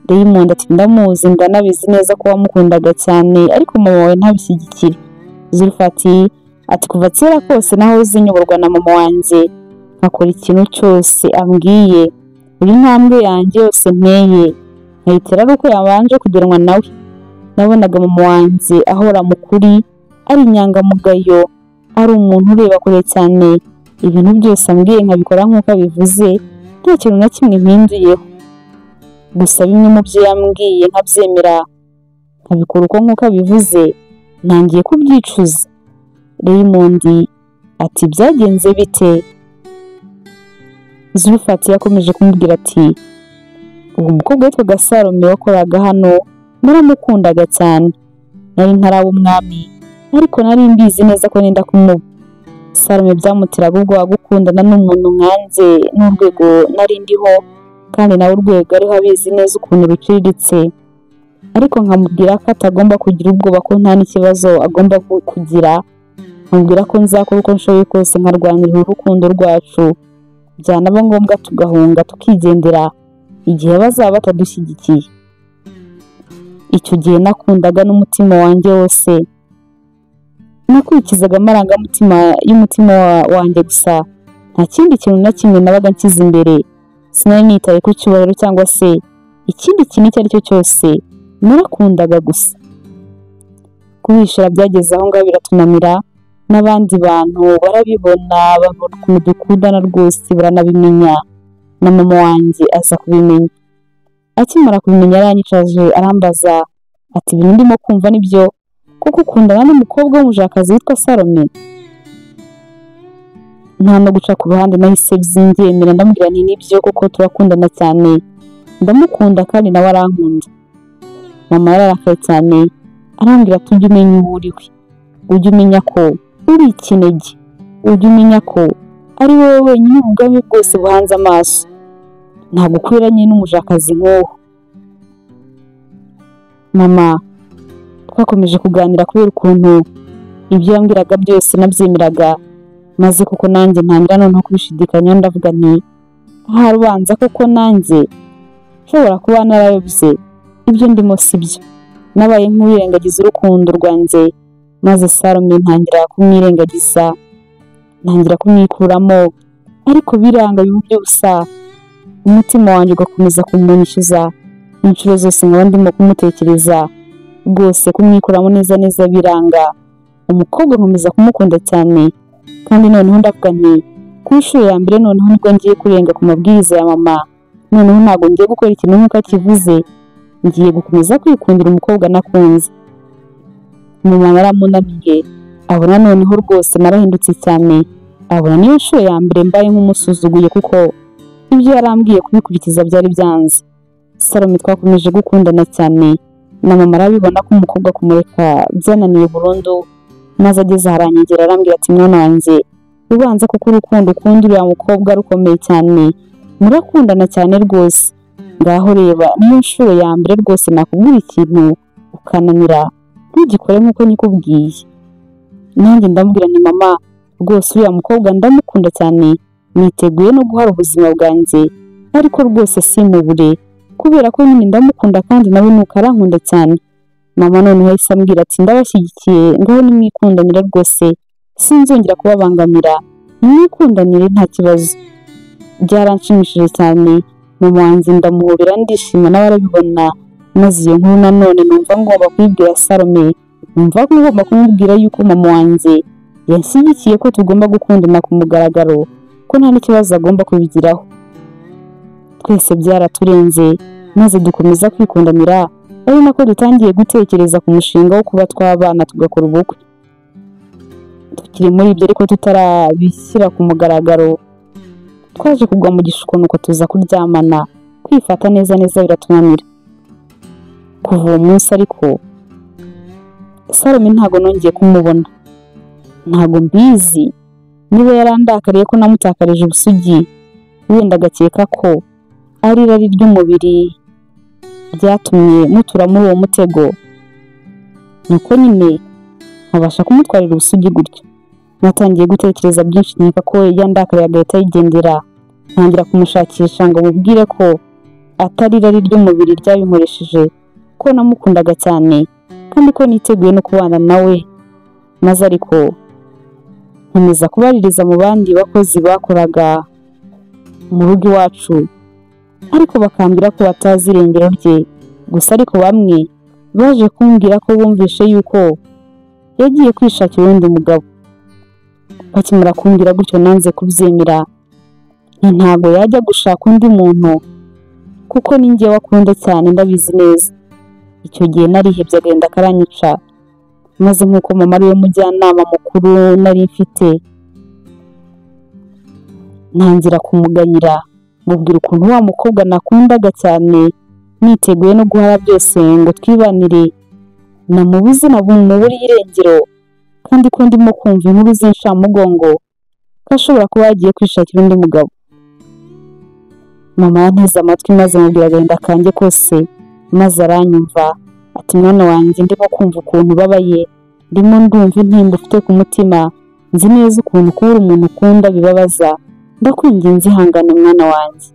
Raymond ati ndamuzi, ndanabizi neza ko wamukundaga cyane, ariko mama wawe ntabishyigikire. Zulfati ati kuva kera kose nahoze nyoborwa na mama wanjye, nkakora ikintu cyose ambwiye, buri ntambwe yanjye yose nteye nkayitera ari uko yabanje kugenwa nawe. Nabonaga mama wanjye ahora mu kuri, ari inyangamugayo, ari umuntu ureba kure cyane, ibintu byose ambwiye nkabikora nk'uko abivuze, nta kintu na kimwe mpinduyeho. Gusa bimwe mu byo yambwiye nkabyemera, nkabikora uko nk'uko abivuze, ntangiye kubyicuza. Raymond ati byagenze bite? Zulfati yakomeje kumubwira ati uwo mukobwa witwaga Salome wakoraga hano naramukundaga cyane, nari ntaraba umwami ariko nari mbizi neza ko nenda kumuba. Salome byamuteraga ubwoba gukundana n'umuntu nkanjye n'urwego nari ndiho, kandi nawe urwego ariho abizi neza ukuntu ruciriritse, ariko nkamubwira ko atagomba kugira ubwoba, ko nta n'ikibazo agomba kugira, nkamubwira ko nzakora uko nshoboye kose nkarwanirira urukundo rwacu, byanaba ngombwa tugahunga tukigendera igihe bazaba batadushyigikiye. Icyo gihe nakundaga n'umutima wanjye wose, nakurikizaga amarangamutima y'umutima wanjye gusa, nta kindi kintu na kimwe nabaga nshyize imbere. Sinari nitaye ku cyubahiro cyangwa se ikindi kintu icyo ari cyo cyose, narakundaga gusa. Kubishira byageze aho ngaho biratunanira, n'abandi bantu barabibona, babona ukuntu dukundana rwose baranabimenya, na mama wanjye aza kubimenya. Akimara kubimenya yaranyicaje arambaza ati ibintu ndimo kumva nibyo kuko ukundana n'umukobwa w'umujakazi witwa Salome? Nta no guca ku ruhande nahise byingemera, ndamubwira nti nibyo kuko turakundana cyane, ndamukunda kandi nawe arankunda. Mama yararakaye cyane arambwira ati ujye umenya uwo uriwe, ujye umenya ko uri ikinege, ujye umenya ko ari wowe wenyine ubwami bwose buhanze amaso, ntabwo ukwiranye n'umujakazi nk'uwo. Mama twakomeje kuganira kubera ukuntu ibyo yambwiraga byose nabyemeraga, maze kuko nanjye ntangira noneho kubishidikanya, ndavuga nti ahari ubanza koko nanjye nshobora kuba narayobye, ibyo ndimo si byo. Nabaye nk'uwirengagiza urukundo rwanjye, maze Salome ntangira kumwirengagiza, ntangira kumwikuramo, ariko biranga biba by'ubusa. Umutima wanjye ugakomeza kumunyishyuza inshuro zose nkaba ndimo kumutekereza, rwose kumwikuramo neza neza biranga. Umukobwa nkomeza kumukunda cyane, kandi noneho ndavuga nti ku nshuro ya mbere noneho nibwo ngiye kurenga ku mabwiriza ya mama, noneho ntabwo ngiye gukora ikintu nk'uko akivuze, ngiye gukomeza kwikundira umukobwa nakunze. Mama yaramunaniye Abona noneho rwose narahindutse cyane, abona niyo nshuro ya mbere mbaye nk'umusuzuguye kuko ibyo yarambwiye kubikurikiza byari byanze. Salome twakomeje gukundana cyane, na mama arabibona ko umukobwa kumureka byananiye burundu, maze ageze aranyegera arambwira ati mwana wanjye, ubanza kuko urukundo ukunda uriya mukobwa rukomeye cyane, murakundana cyane rwose, ngaho reba niyo nshuro ya mbere rwose nakubwira ikintu ukananira, ntugikore nk'uko nyikubwiye. Nanjye ndamubwira nti mama rwose uriya mukobwa ndamukunda cyane, niteguye no guhara ubuzima bwanjye, ariko rwose simubure kubera ko nyine ndamukunda kandi nawe nuko arankunda cyane. Mama noneho yahise ambwira ati ndabashyigikiye, ngaho nimwikundanire rwose, sinzongera kubabangamira, nimwikundanire nta kibazo. Byaranshimishije cyane, mama wanjye ndamuhobera ndishima nawe arabibona, maze iyo nkuru nanone numva ngomba kuyibwira Salome, numva ngomba kumubwira yuko mama wanjye yanshyigikiye ko tugomba gukundana ku mugaragaro, ko nta n'ikibazo agomba kubigiraho. Twese byaraturenze, maze dukomeza kwikundanira, ari nako dutangiye gutekereza ku mushinga wo kuba twabana tugakora ubukwe. Tukiri muri ibyo ariko tutarabishyira ku mugaragaro, twaje kugwa mu gishuko nuko tuza kuryamana, kwifata neza neza biratunanira. Kuva uwo munsi ariko Salome ntago nongeye kumubona, ntago mbizi niba yarandakariye ko namutakarije ubusugi, wenda agakeka ko ari irari ry'umubiri byatumye mutura muri uwo mutego, nuko nyine nkabasha kumutwarira ubusugi gutyo. Natangiye gutekereza byinshi nkeka ko yandakariye agahita yigendera, ntangira kumushakisha ngo mubwire ko atari irari ry'umubiri ryabinkoresheje, ko namukundaga cyane kandi ko niteguye no kubana nawe. Maze ariko nkomeza kubaririza mu bandi bakozi bakoraga mu rugo iwacu, ariko bakambwira ko batazi irengero rye. Gusa ariko bamwe baje kumbwira ko bumvishe yuko yagiye kwishakira uwundi mugabo. Bakimara kumbwira gutyo nanze kubyemera, ntago yajya gushaka undi muntu kuko ni njye wakunda cyane ndabizi neza. Icyo gihe narihebye agahinda karanyica, maze nk'uko mama ariwe mujyanama mukuru nari mfite, ntangira kumuganyira, mubwira ukuntu wa mukobwa nakundaga cyane, niteguye no guhara byose ngo twibanire, namubuze namuburiye irengero, kandi ko ndimo kumva inkuru z'inshamugongo ko ashobora kuba yagiye kwishakira undi mugabo. Mama yanteze amatwi maze mubwira agahinda kanjye kose, maze aranyumva ati mwana wanjye ndimo kumva ukuntu ubabaye, ndimo ndumva intimba ufite ku mutima, nzi neza ukuntu kubura umuntu ukunda bibabaza, ndakwinginze ihangane mwana wanjye.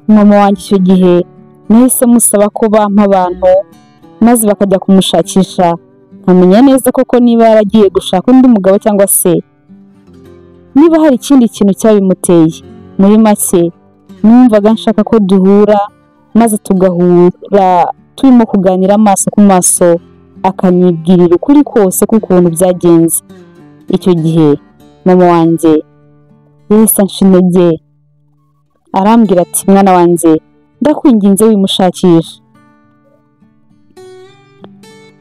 Mama wanjye icyo gihe nahise musaba ko bampa abantu maze bakajya kumushakisha, nkamenya neza koko niba yaragiye gushaka undi mugabo cyangwa se niba hari ikindi kintu cyabimuteye. Muri make numvaga nshaka ko duhura, maze tugahura turimo kuganira amaso ku maso, akanyibwirira ukuri kose k'ukuntu byagenze. Icyo gihe mama wanjye yahise anca intege, arambwira ati mwana wanjye ndakwinginze wimushakisha.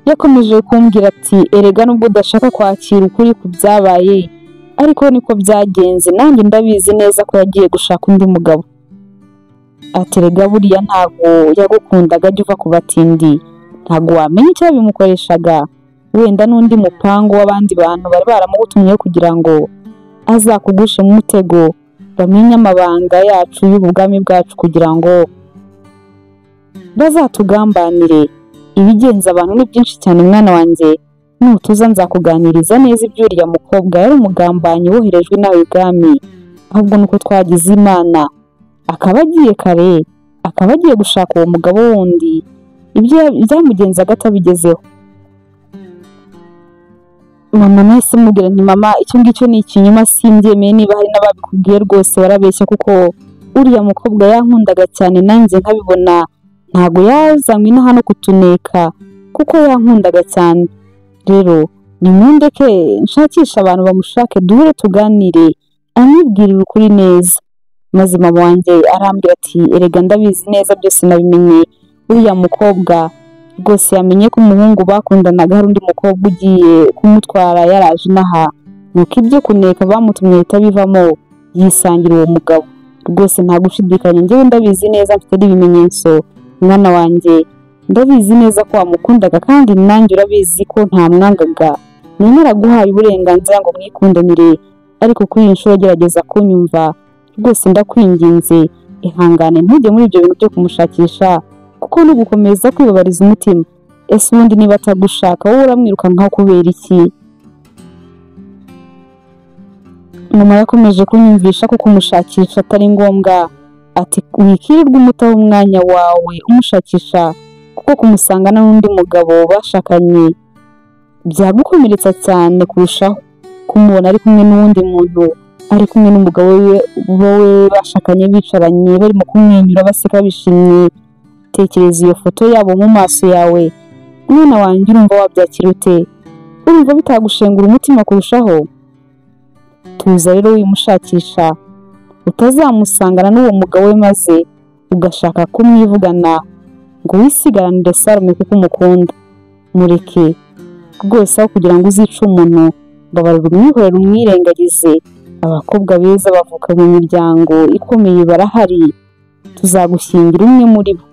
Yakomeje kumbwira ati erega nubwo udashaka kwakira ukuri ku byabaye, ariko niko byagenze, nanjye ndabizi neza ko yagiye gushaka undi mugabo. Ati erega buriya ntago yagukundaga ajya uva ku batindi, ntago wamenya icyo yabimukoreshaga, wenda n'undi mupango w'abandi bantu bari baramugutumyeho kugira ngo azakugushe mu mutego, bamenye amabanga yacu y'ubwami bwacu kugira ngo bazatugambanire. Ibigenza abantu ni byinshi cyane mwana wanjye, nutuza nzakuganiriza neza iby'uriya mukobwa yari umugambanyi woherejwe nawe ibwami, ahubwo nuko twagize Imana akaba agiye kare, akaba agiye gushaka uwo mugabo wundi, ibyo byamugenzaga atabigezeho. Mama nahise mubwira nti mama icyo ngicyo ni ikinyoma simbyemeye, niba hari n'ababikubwiye rwose barabeshya, kuko uriya mukobwa yankundaga cyane nanjye nkabibona, ntago yazanywe ino hano kutuneka kuko yankundaga cyane. Rero nimundeke nshakishe abantu bamushake duhure tuganire, anyibwirire ukuri neza. Maze mama wanjye arambwira ati erega ndabizi neza byose nabimenye, uriya mukobwa Rwose yamenye ko umuhungu bakundanaga hari undi mukobwa ugiye kumutwara yaraje inaha, nuko ibyo kuneka bamutumye bihita bivamo, yisangira uwo mugabo. Rwose nta gushidikanya, njyewe ndabizi neza, mfite n'ibimenyetso. Mwana wanjye, ndabizi neza ko wamukundaga kandi nanjye urabizi ko ntamwangaga. Nari naraguhaye uburenganzira ngo mwikundanire, ariko kuri iyi nshuro gerageza kunyumva. Rwose ndakwinginze, ihangane ntujye muri ibyo bintu byo kumushakisha, kuko ni ugukomeza kwibabariza umutima. Ese ubundi niba atagushaka wowe uramwirukankaho kubera iki? Mama yakomeje kunyumvisha ko kumushakisha atari ngombwa, ati wikirirwa umutaho umwanya wawe umushakisha, kuko kumusangana n'undi mugabo bashakanye byagukomeretsa cyane kurushaho kumubona ari kumwe n'uwundi muntu, ari kumwe n'umugabo we bashakanye, bicaranye barimo kumwenyura baseka bishimye. Tekereza iyo foto yabo mu maso yawe, mwana wanjye, urumva wabyakira ute? Urumva bitagushengura umutima kurushaho? Tuza rero wimushakisha, utazamusangana n'uwo mugabo we maze ugashaka kumwivugana ngo wisigaranire Salome kuko umukunda. Mureke rwose, aho kugira ngo uzice umuntu, mbabarira umwihorere umwirengagize. Abakobwa beza bavuka mu miryango ikomeye barahari, tuzagushyingira umwe muri bo.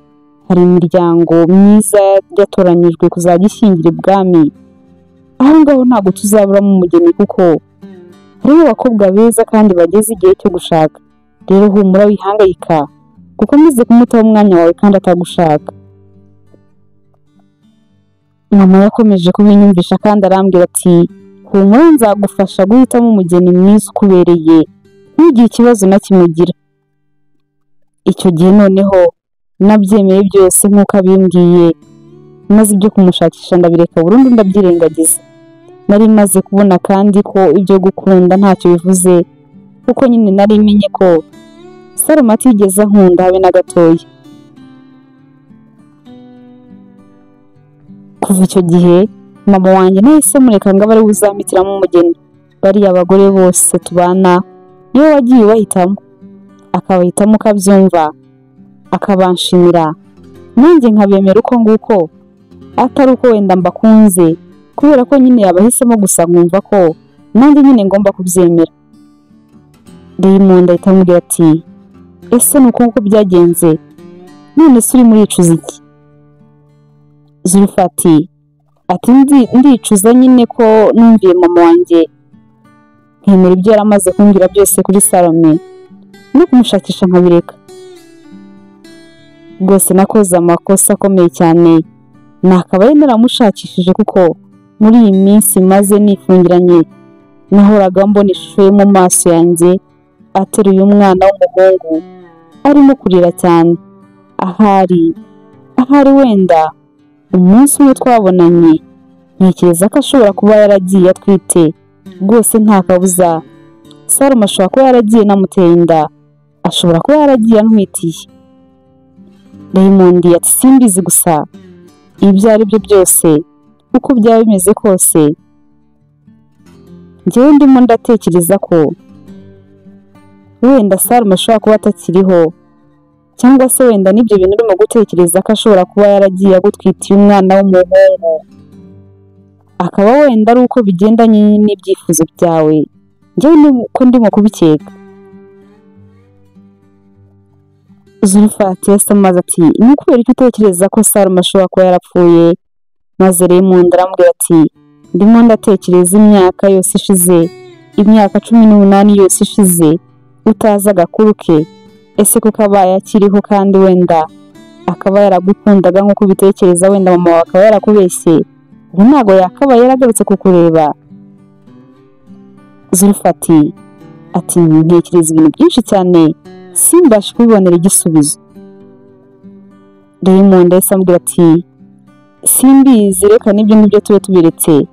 Hari imiryango myiza yatoranyijwe kuzajya ishyingira ibwami, aho ngaho ntabwo tuzaburamo umugeni kuko hariho abakobwa beza kandi bageze igihe cyo gushaka. Rero humura wihangayika, ukomeze kumutaho umwanya wawe kandi atagushaka. Mama yakomeje kubinyumvisha kandi arambwira ati humura nzagufasha guhitamo umugeni mwiza ukubereye, ntugire ikibazo na kimwe ugira. Icyo gihe noneho nabyemeye byose nk'uko abimbwiye, maze ibyo kumushakisha ndabireka burundu ndabyirengagiza. Nari maze kubona kandi ko ibyo gukunda ntacyo bivuze, kuko nyine nari menye ko Salome atigeze ankunda habe na gatoya. Kuva icyo gihe mama wanjye nahise mureka ngo abe ariwe uzampitiramo umugeni. Bariya abagore bose tubana niwe wagiye ubahitamo, akabahitamo ukabyumva, akabanshimira, nanjye nkabemera uko nguko, atari uko wenda mbakunze, kubera ko nyine yabahisemo gusa nkumva ko nanjye nyine ngomba kubyemera. Raymond ahita amubwira ati ese ni uko nguko byagenze, none se urimo uricuza iki? Zulfati ati ndicuza nyine ko numviye mama wanjye nkemera ibyo yari amaze kumbwira byose kuri Salome, no kumushakisha nkabireka. Rwose nakoze amakosa akomeye cyane, nakabaye naramushakishije kuko muri iyi minsi maze nifungiranye nahoraga mbona ishusho ye mu maso yanjye ateruye umwana w'umuhungu arimo kurira cyane. Ahari wenda umunsi umwe twabonanye ntekereza ko ashobora kuba yaragiye atwite, rwose nta kabuza Salome ashobora kuba yaragiye namuteye inda, ashobora kuba yaragiye antwitiye. Raymond ati simbizi, gusa ibyo ari byo byose uko byaba bimeze kose njyewe ndimo ndatekereza ko wenda Salome ashobora kuba atakiriho, cyangwa se wenda n'ibyo bintu urimo gutekereza ko ashobora kuba yaragiye agutwitiye umwana w'umuhungu, akaba wenda ari uko bigendanye n'ibyifuzo byawe. Njyewe niko ndimo kubikeka. Zulfati yahise amubaza ati ni ukubera iki utekereza ko Salome ashobora kuba yarapfuye? Maze Raymond arambwira ati ndimo ndatekereza imyaka yose ishize, imyaka 18 yose ishize utazi agakuru ke, ese kuko abaye akiriho kandi wenda akaba yaragukundaga nk'uko ubitekereza, wenda mama wawe akaba yarakubeshye, ubu ntabwo yakabaye yaragarutse kukureba. Zulfati ati ntekereza ibintu byinshi cyane simbashe kubibonera igisubizo. Raymond yahise amubwira ati simbizi, reka n'ibyo ngibyo tube tubiretse,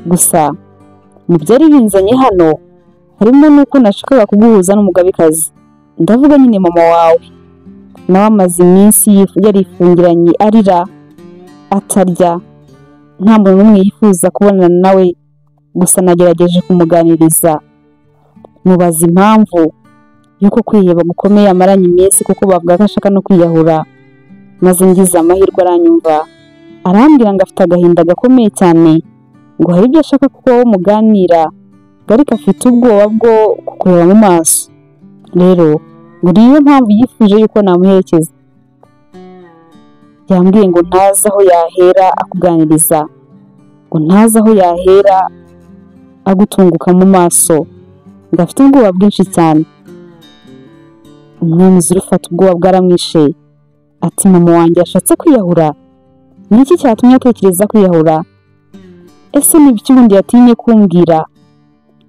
gusa mu byari binzanye hano harimo n'uko nashakaga kuguhuza n'umugabekazi, ndavuga nyine mama wawe, nawe amaze iminsi yarifungiranye arira atarya, nta muntu n'umwe yifuza kubonana nawe, gusa nagerageje kumuganiriza mubaza impamvu y'uko kwiheba gukomeye amaranye iminsi, kuko bavuga ko ashaka no kwiyahura. Maze ngize amahirwe aranyumva, arambwira ngo afite agahinda gakomeye cyane, ngo hari ibyo ashaka ko wowe muganira, ngo ariko afite ubwoba bwo kukureba mu maso. Rero ngo niyo mpamvu yifuje yuko namuherekeza. Yambwiye ngo ntazi aho yahera akuganiriza, ngo ntazi aho yahera agutunguka mu maso, ngo afite ubwoba bwinshi cyane. Umwami Zurufati ubwoba bwaramwishe, ati mama wanjye yashatse kwiyahura? Ni iki cyatumye atekereza kwiyahura? Ese ni ibiki ubundi yatinye kumbwira?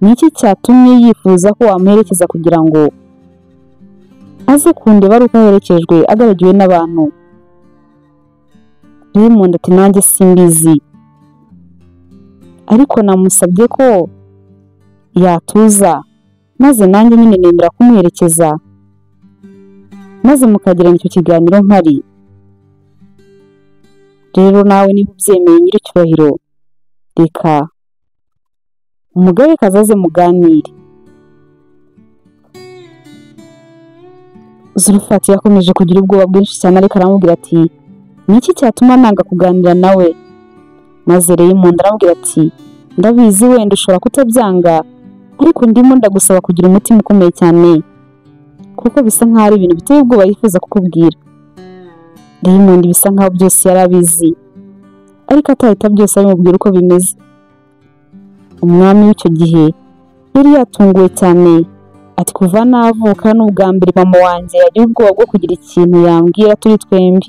Ni iki cyatumye yifuza ko wamuherekeza kugira ngo aze kundeba ari uko aherekejwe agaragiwe n'abantu? Raymond ati nanjye simbizi, ariko namusabye ko yatuza, maze nanjye nyine nemera kumuherekeza, maze mukagirana icyo kiganiro mpari. Rero nawe niba ubyemeye nyiricyubahiro, reka umugabekazi aze muganire. Zurufati yakomeje kugira ubwoba bwinshi cyane, ariko aramubwira ati ni iki cyatuma nanga kuganira nawe? Maze Raymond aramubwira ati ndabizi wenda ushobora kutabyanga, ariko ndimo ndagusaba kugira umutima ukomeye cyane, kuko bisa nkaho ari ibintu biteye ubwoba yifuza kukubwira. Raymond bisa nkaho byose yari abizi, ariko atahita byose abimubwira uko bimeze. Umwami w'icyo gihe yari yatunguwe cyane, ati kuva navuka n'ubwa mbere mama wanjye yagira ubwoba bwo kugira ikintu yambwira turi twembi.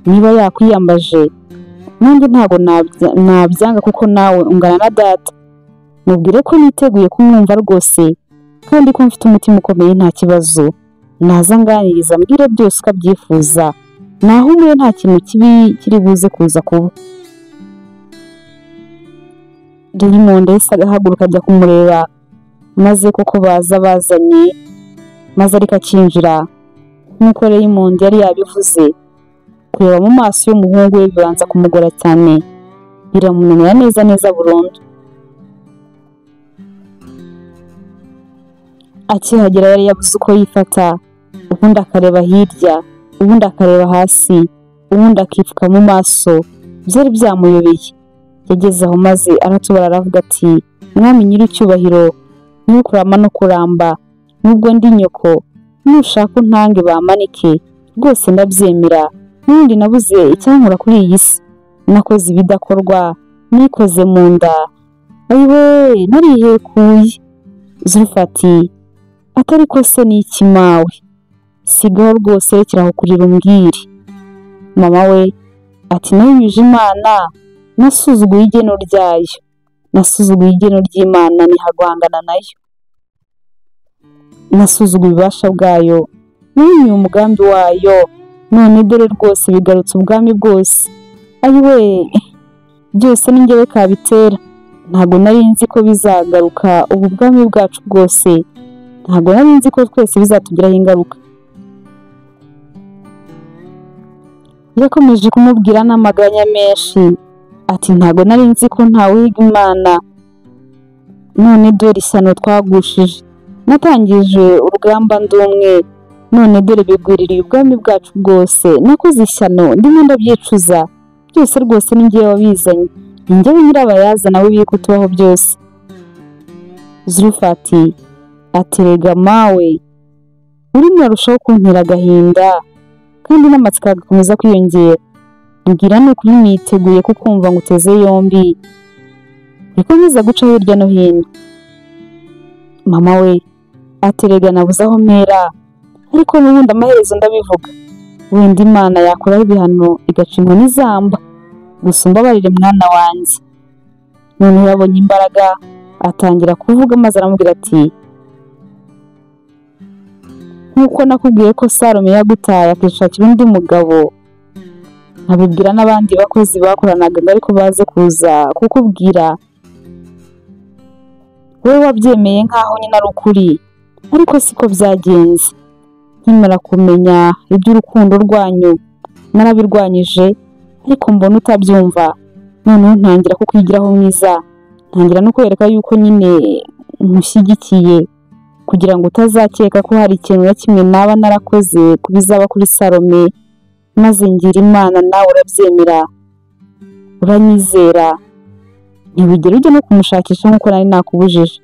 Niba yakwiyambaje nanjye ntabwo nabyanga, kuko nawe ungana na data. Mubwire ko niteguye kumwumva rwose, kandi ko mfite umutima ukomeye nta kibazo. Naza nganiriza mbwire byose uko abyifuza, naho umwe nta kintu kibi kiri buze kuza kuba. Raymond yahise agahaguruka ajya kumureba, maze koko baza bazanye, maze ariko akinjira nk'uko Raymond yari yabivuze. Kureba mu maso y'umuhungu we bibanza kumugora cyane, biramunanira neza neza burundu. Akihagera yari yabuze uko yifata, ubundi akareba hirya, ubundi akareba hasi, ubundi akipfuka mu maso, byari byamuyobeye. Yageze aho maze aratubara aravuga ati mwami nyiricyubahiro, nukurama no kuramba, nubwo ndi nyoko, nushaka untange bamanike, rwose ndabyemera. N'ubundi nabuze icyankura kuri iyi si, nakoze ibidakorwa, nikoze mu nda, ayiwe narihekuye. Zurufati atari ko se ni iki mawe? Sigaho rwose, rekera aho kurira umbwire. Mama we ati nahinyuje Imana, nasuzuguye igeno ryayo, nasuzuguye igeno ry'Imana ntihaguhangana nayo, nasuzuguye ububasha bwayo, nahinyuye umugambi wayo, none dore rwose bigarutse ubwami bwose. Ayiwe byose ni njyewe kabitera, ntabwo nari nzi ko bizagaruka ubu bwami bwacu bwose, ntabwo nari nzi ko twese bizatugiraho ingaruka. Yakomeje kumubwira n'amaganya menshi, ati ntabwo nari nzi ko ntawiga Imana, none dore ishyano twagushije, natangije urugamba ndi umwe, none dore bigwiririye ubwami bwacu bwose, nakoze ishyano ndimo ndabyicuza, byose rwose ni njyewe wabizanye, ni njyewe nyirabayazana w'ibibi kutubaho byose. Zurufati aterega mawe, urimo urarushaho kuntera agahinda, kandi n'amatsiko agakomeza kwiyongera. Mbwira ni ukuri niteguye kukumva ngo uteze yombi, bikomeza guca hirya no hino. Mama we aterega nabuze aho mpera, ariko n'ubundi amaherezo ndabivuga, wenda Imana yakuraho ibihano igaca inkoni izamba, gusa umbabarire mwana wanjye. Noneho yabonye imbaraga atangira kuvuga, maze aramubwira ati nk'uko nakubwiye ko Salome yagutaye akishakira undi mugabo, nkabibwira n'abandi bakozi bakoranaga ariko baze kuza kukubwira, wowe wabyemeye nkaho nyine ari ukuri, ariko siko byagenze. Nkimara kumenya iby'urukundo rwanyu narabirwanyije, ariko mbona utabyumva, noneho ntangira kukwigiraho mwiza, ntangira no kwereka yuko nyine nkushyigikiye. Kugira ngo utazakeka ko hari ikintu na kimwe naba narakoze ku bizaba kuri Salome, maze ngira Imana nawe urabyemera, uranyizera, ntiwigera ujya no kumushakisha nk'uko nari nakubujije.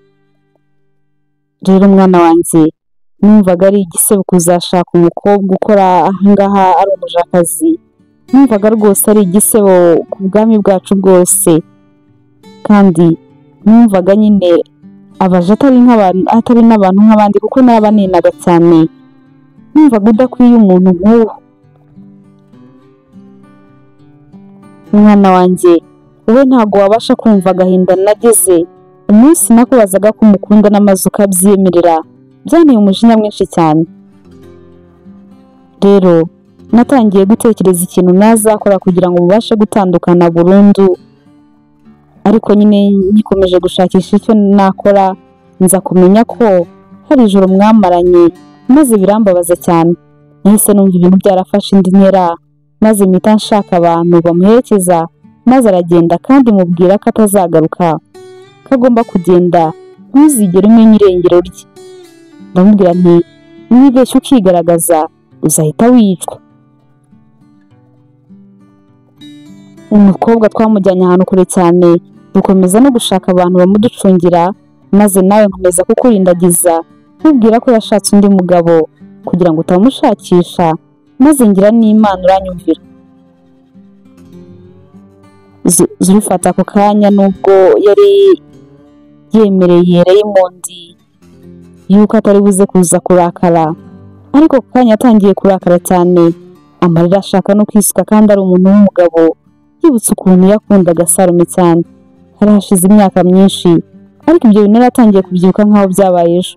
Rero mwana wanjye, numvaga ari igisebo kuzashaka umukobwa ukora ahangaha ari umujakazi, numvaga rwose ari igisebo ku bwami bwacu bwose, kandi numvaga nyine abaje atari n'abantu nk'abandi kuko narabanenaga cyane, numvaga udakwiye umuntu nk'uwo. Mwana wanjye, wowe ntabwo wabasha kumva agahinda nagize umunsi nakubazaga ko umukunda n'amazu ukabyemerera, byanteye umujinya mwinshi cyane. Rero natangiye gutekereza ikintu nazakora kugira ngo mubashe gutandukana burundu, ariko nyine nikomeje gushakisha icyo nakora, nza kumenya ko hari ijoro mwamaranye, maze birambabaza cyane. Nahise numva ibintu byarafashe indi ntera, maze mpita nshaka abantu bamuherekeza, maze aragenda kandi mubwira ko atazagaruka, ko agomba kugenda, ntuzigere umenya irengero rye. Ndamubwira nti nibeshye ukigaragaza uzahita wicwa. Umukobwa twamujyanye ahantu kure cyane, dukomeza no gushaka abantu bamuducungira, maze nawe nkomeza kukurindagiza nkubwira ko yashatse undi mugabo kugira ngo utamushakisha, maze ngira n'Imana uranyumvira. Zulfat ako kanya nubwo yari yemereye Raymond yuko atari buze kuza kurakara, ariko ako kanya yatangiye kurakara cyane, amarira ashaka no kwisuka kandi ari umuntu w'umugabo. Yibutse ukuntu yakundaga Salome cyane, hari hashize imyaka myinshi, ariko ibyo bintu yaratangiye kubyibuka nk'aho byabaye ejo.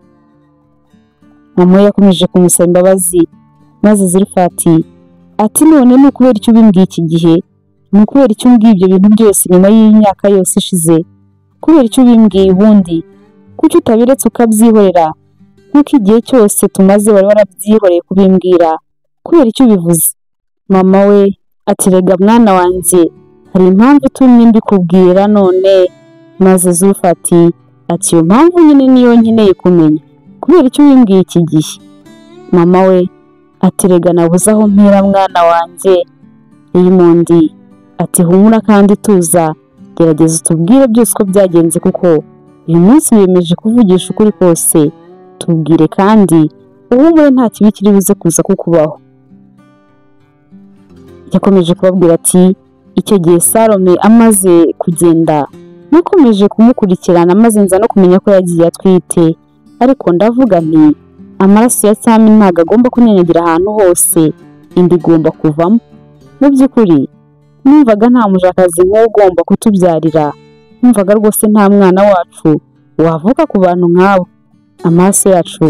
Mama we yakomeje kumusaba imbabazi, maze Zulfat ati none ni ukubera icyo ubimbwiye iki gihe, ni ukubera icyo umbwiye ibyo bintu byose nyuma y'imyaka yose ishize, kubera icyo ubimbwiye ubundi, kuki utabiretse ukabyihorera nk'uko igihe cyose tumaze wari warabyihoreye kubimbwira, kubera icyo ubivuze? Mama we ati rega mwana wanjye, hari impamvu itumye mbikubwira none. Maze Zulfat ati iyo mpamvu nyine niyo nkeneye kumenya, kubera icyo ubimbwiye iki gihe? Mama we ati rega nabuze aho mpera mwana wanjye. Raymond ati humura kandi tuza, gerageza utubwire byose uko byagenze, kuko uyu munsi wiyemeje kuvugisha ukuri kose, tubwire kandi uhumure nta kibi kiri buze kuza kukubaho. Yakomeje kubabwira ati icyo gihe Salome amaze kugenda nakomeje kumukurikirana, maze nza no kumenya ko yagiye atwite, ariko ndavuga nti amaraso ya cyami ntabwo agomba kunyanyagira ahantu hose, inda igomba kuvamo. Mu by'ukuri numvaga nta mujakazi nk'uwo ugomba kutubyarira, numvaga rwose nta mwana wacu wavuka ku bantu nk'abo. Amaraso yacu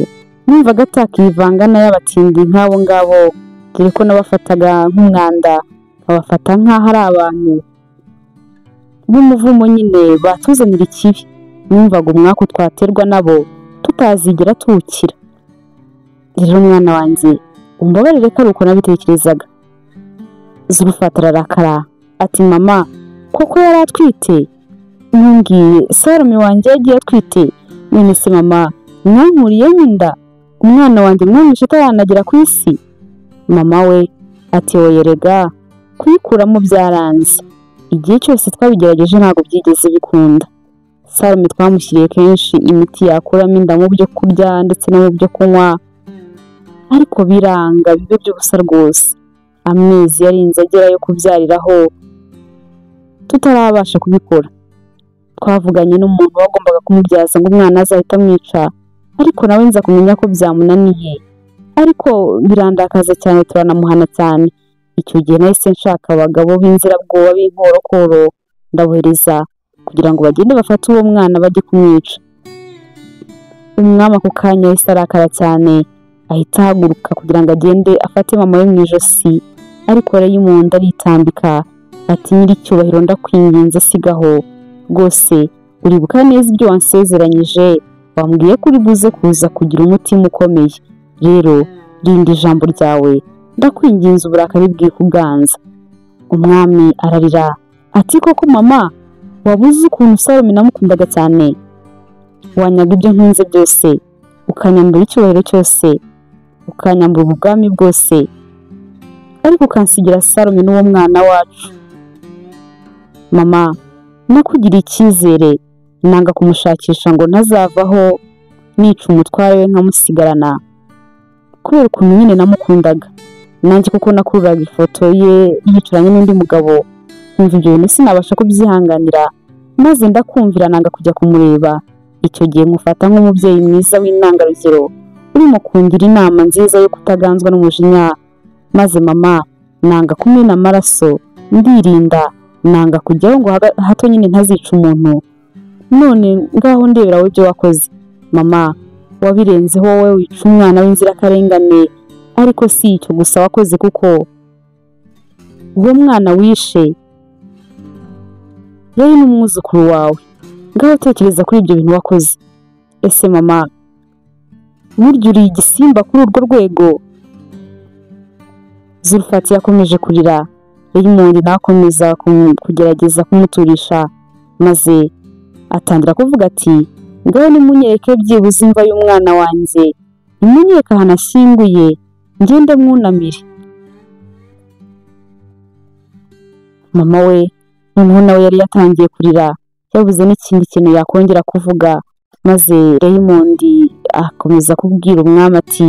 numvaga atakivanga n'ay'abatindi nk'abo ngabo, dore ko nabafataga nk'umwanda, nkabafata nk'aho ari abantu b'umuvumo nyine batuzanira ikibi. Numvaga umwaku twaterwa nabo tutazigera tuwukira. Rero mwana wanjye, umbabarire ko ari uko nabitekerezaga. Zulfat ararakara ati mama, koko yari atwite? Ntumbwiye Salome wanjye yagiye atwite? None se mama, mwankuriyeho inda, umwana wanjye mwamwishe ataranagera ku isi? Mama we ati oya rega, kuyikuramo byaranze, igihe cyose twabigerageje ntabwo byigeze bikunda. Salome twamushyiriye kenshi imiti yakuramo inda mu byo kurya ndetse no mu byo kunywa, ariko biranga bibe by'ubusa rwose. Amezi yarinze agera yo kubyariraho tutarabasha kubikora. Twavuganye n'umuntu wagombaga kumubyaza ngo umwana azahita amwica, ariko nawe nza kumenya ko byamunaniye, ariko birandakaza cyane, turanamuhana cyane. Icyo gihe nahise nshaka abagabo b'inzirabwoba b'inkorokoro, ndabohereza kugira ngo bagende bafate uwo mwana bajye kumwica. Umwami ako kanya yahise arakara cyane, ahita ahaguruka kugira ngo agende afate mama we mu ijosi, ariko Raymond aritambika ati nyiricyubahiro ndakwinginze sigaho rwose, uribuka neza ibyo wansezeranyije, wambwiye ko uri buze kuza kugira umutima ukomeye, rero rinda ijambo ryawe, ndakwinginze uburakari bwikuganza. Umwami ararira ati koko mama, wabuze ukuntu Salome namukundaga cyane, wanyaga ibyo ntunze byose, ukanyambura icyubahiro cyose, ukanyambura ubwami bwose, ariko ukansigira Salome n'uwo mwana wacu. Mama, nakugira icyizere, nanga kumushakisha ngo ntazavaho nica umutware we nkamusigarana, kubera ukuntu nyine namukundaga. Nanjye kuko nakururaga ifoto ye yicaranye n'undi mugabo, nkumva ibyo bintu sinabasha kubyihanganira, maze ndakumvira nanga kujya kumureba. Icyo gihe mufata nk'umubyeyi mwiza w'intangarugero, urimo kungira inama nziza yo kutaganzwa n'umujinya. Maze mama, nanga kumena amaraso, ndirinda, nanga kujyaho ngo hato nyine ntazica umuntu. None ngaho ndebera wowe ibyo wakoze. Mama, wabirenzeho wowe wica umwana w'inzirakarengane, ariko si icyo gusa wakoze, kuko uwo mwana wishe yari n'umwuzukuru wawe. Ngaho tekereza kuri ibyo bintu wakoze. Ese mama, burya uri igisimba kuri urwo rwego? Zulfati yakomeje kurira, Raymond nawe akomeza kugerageza kumuturisha, maze atangira kuvuga ati ngaho nimunyereke byibuze imva y'umwana wanjye, nimunyereke ahantu ashyinguye, ngende mwunamire. Mama we noneho nawe yari yatangiye kurira, yabuze n'ikindi kintu yakongera kuvuga, maze Raymond akomeza kubwira umwami ati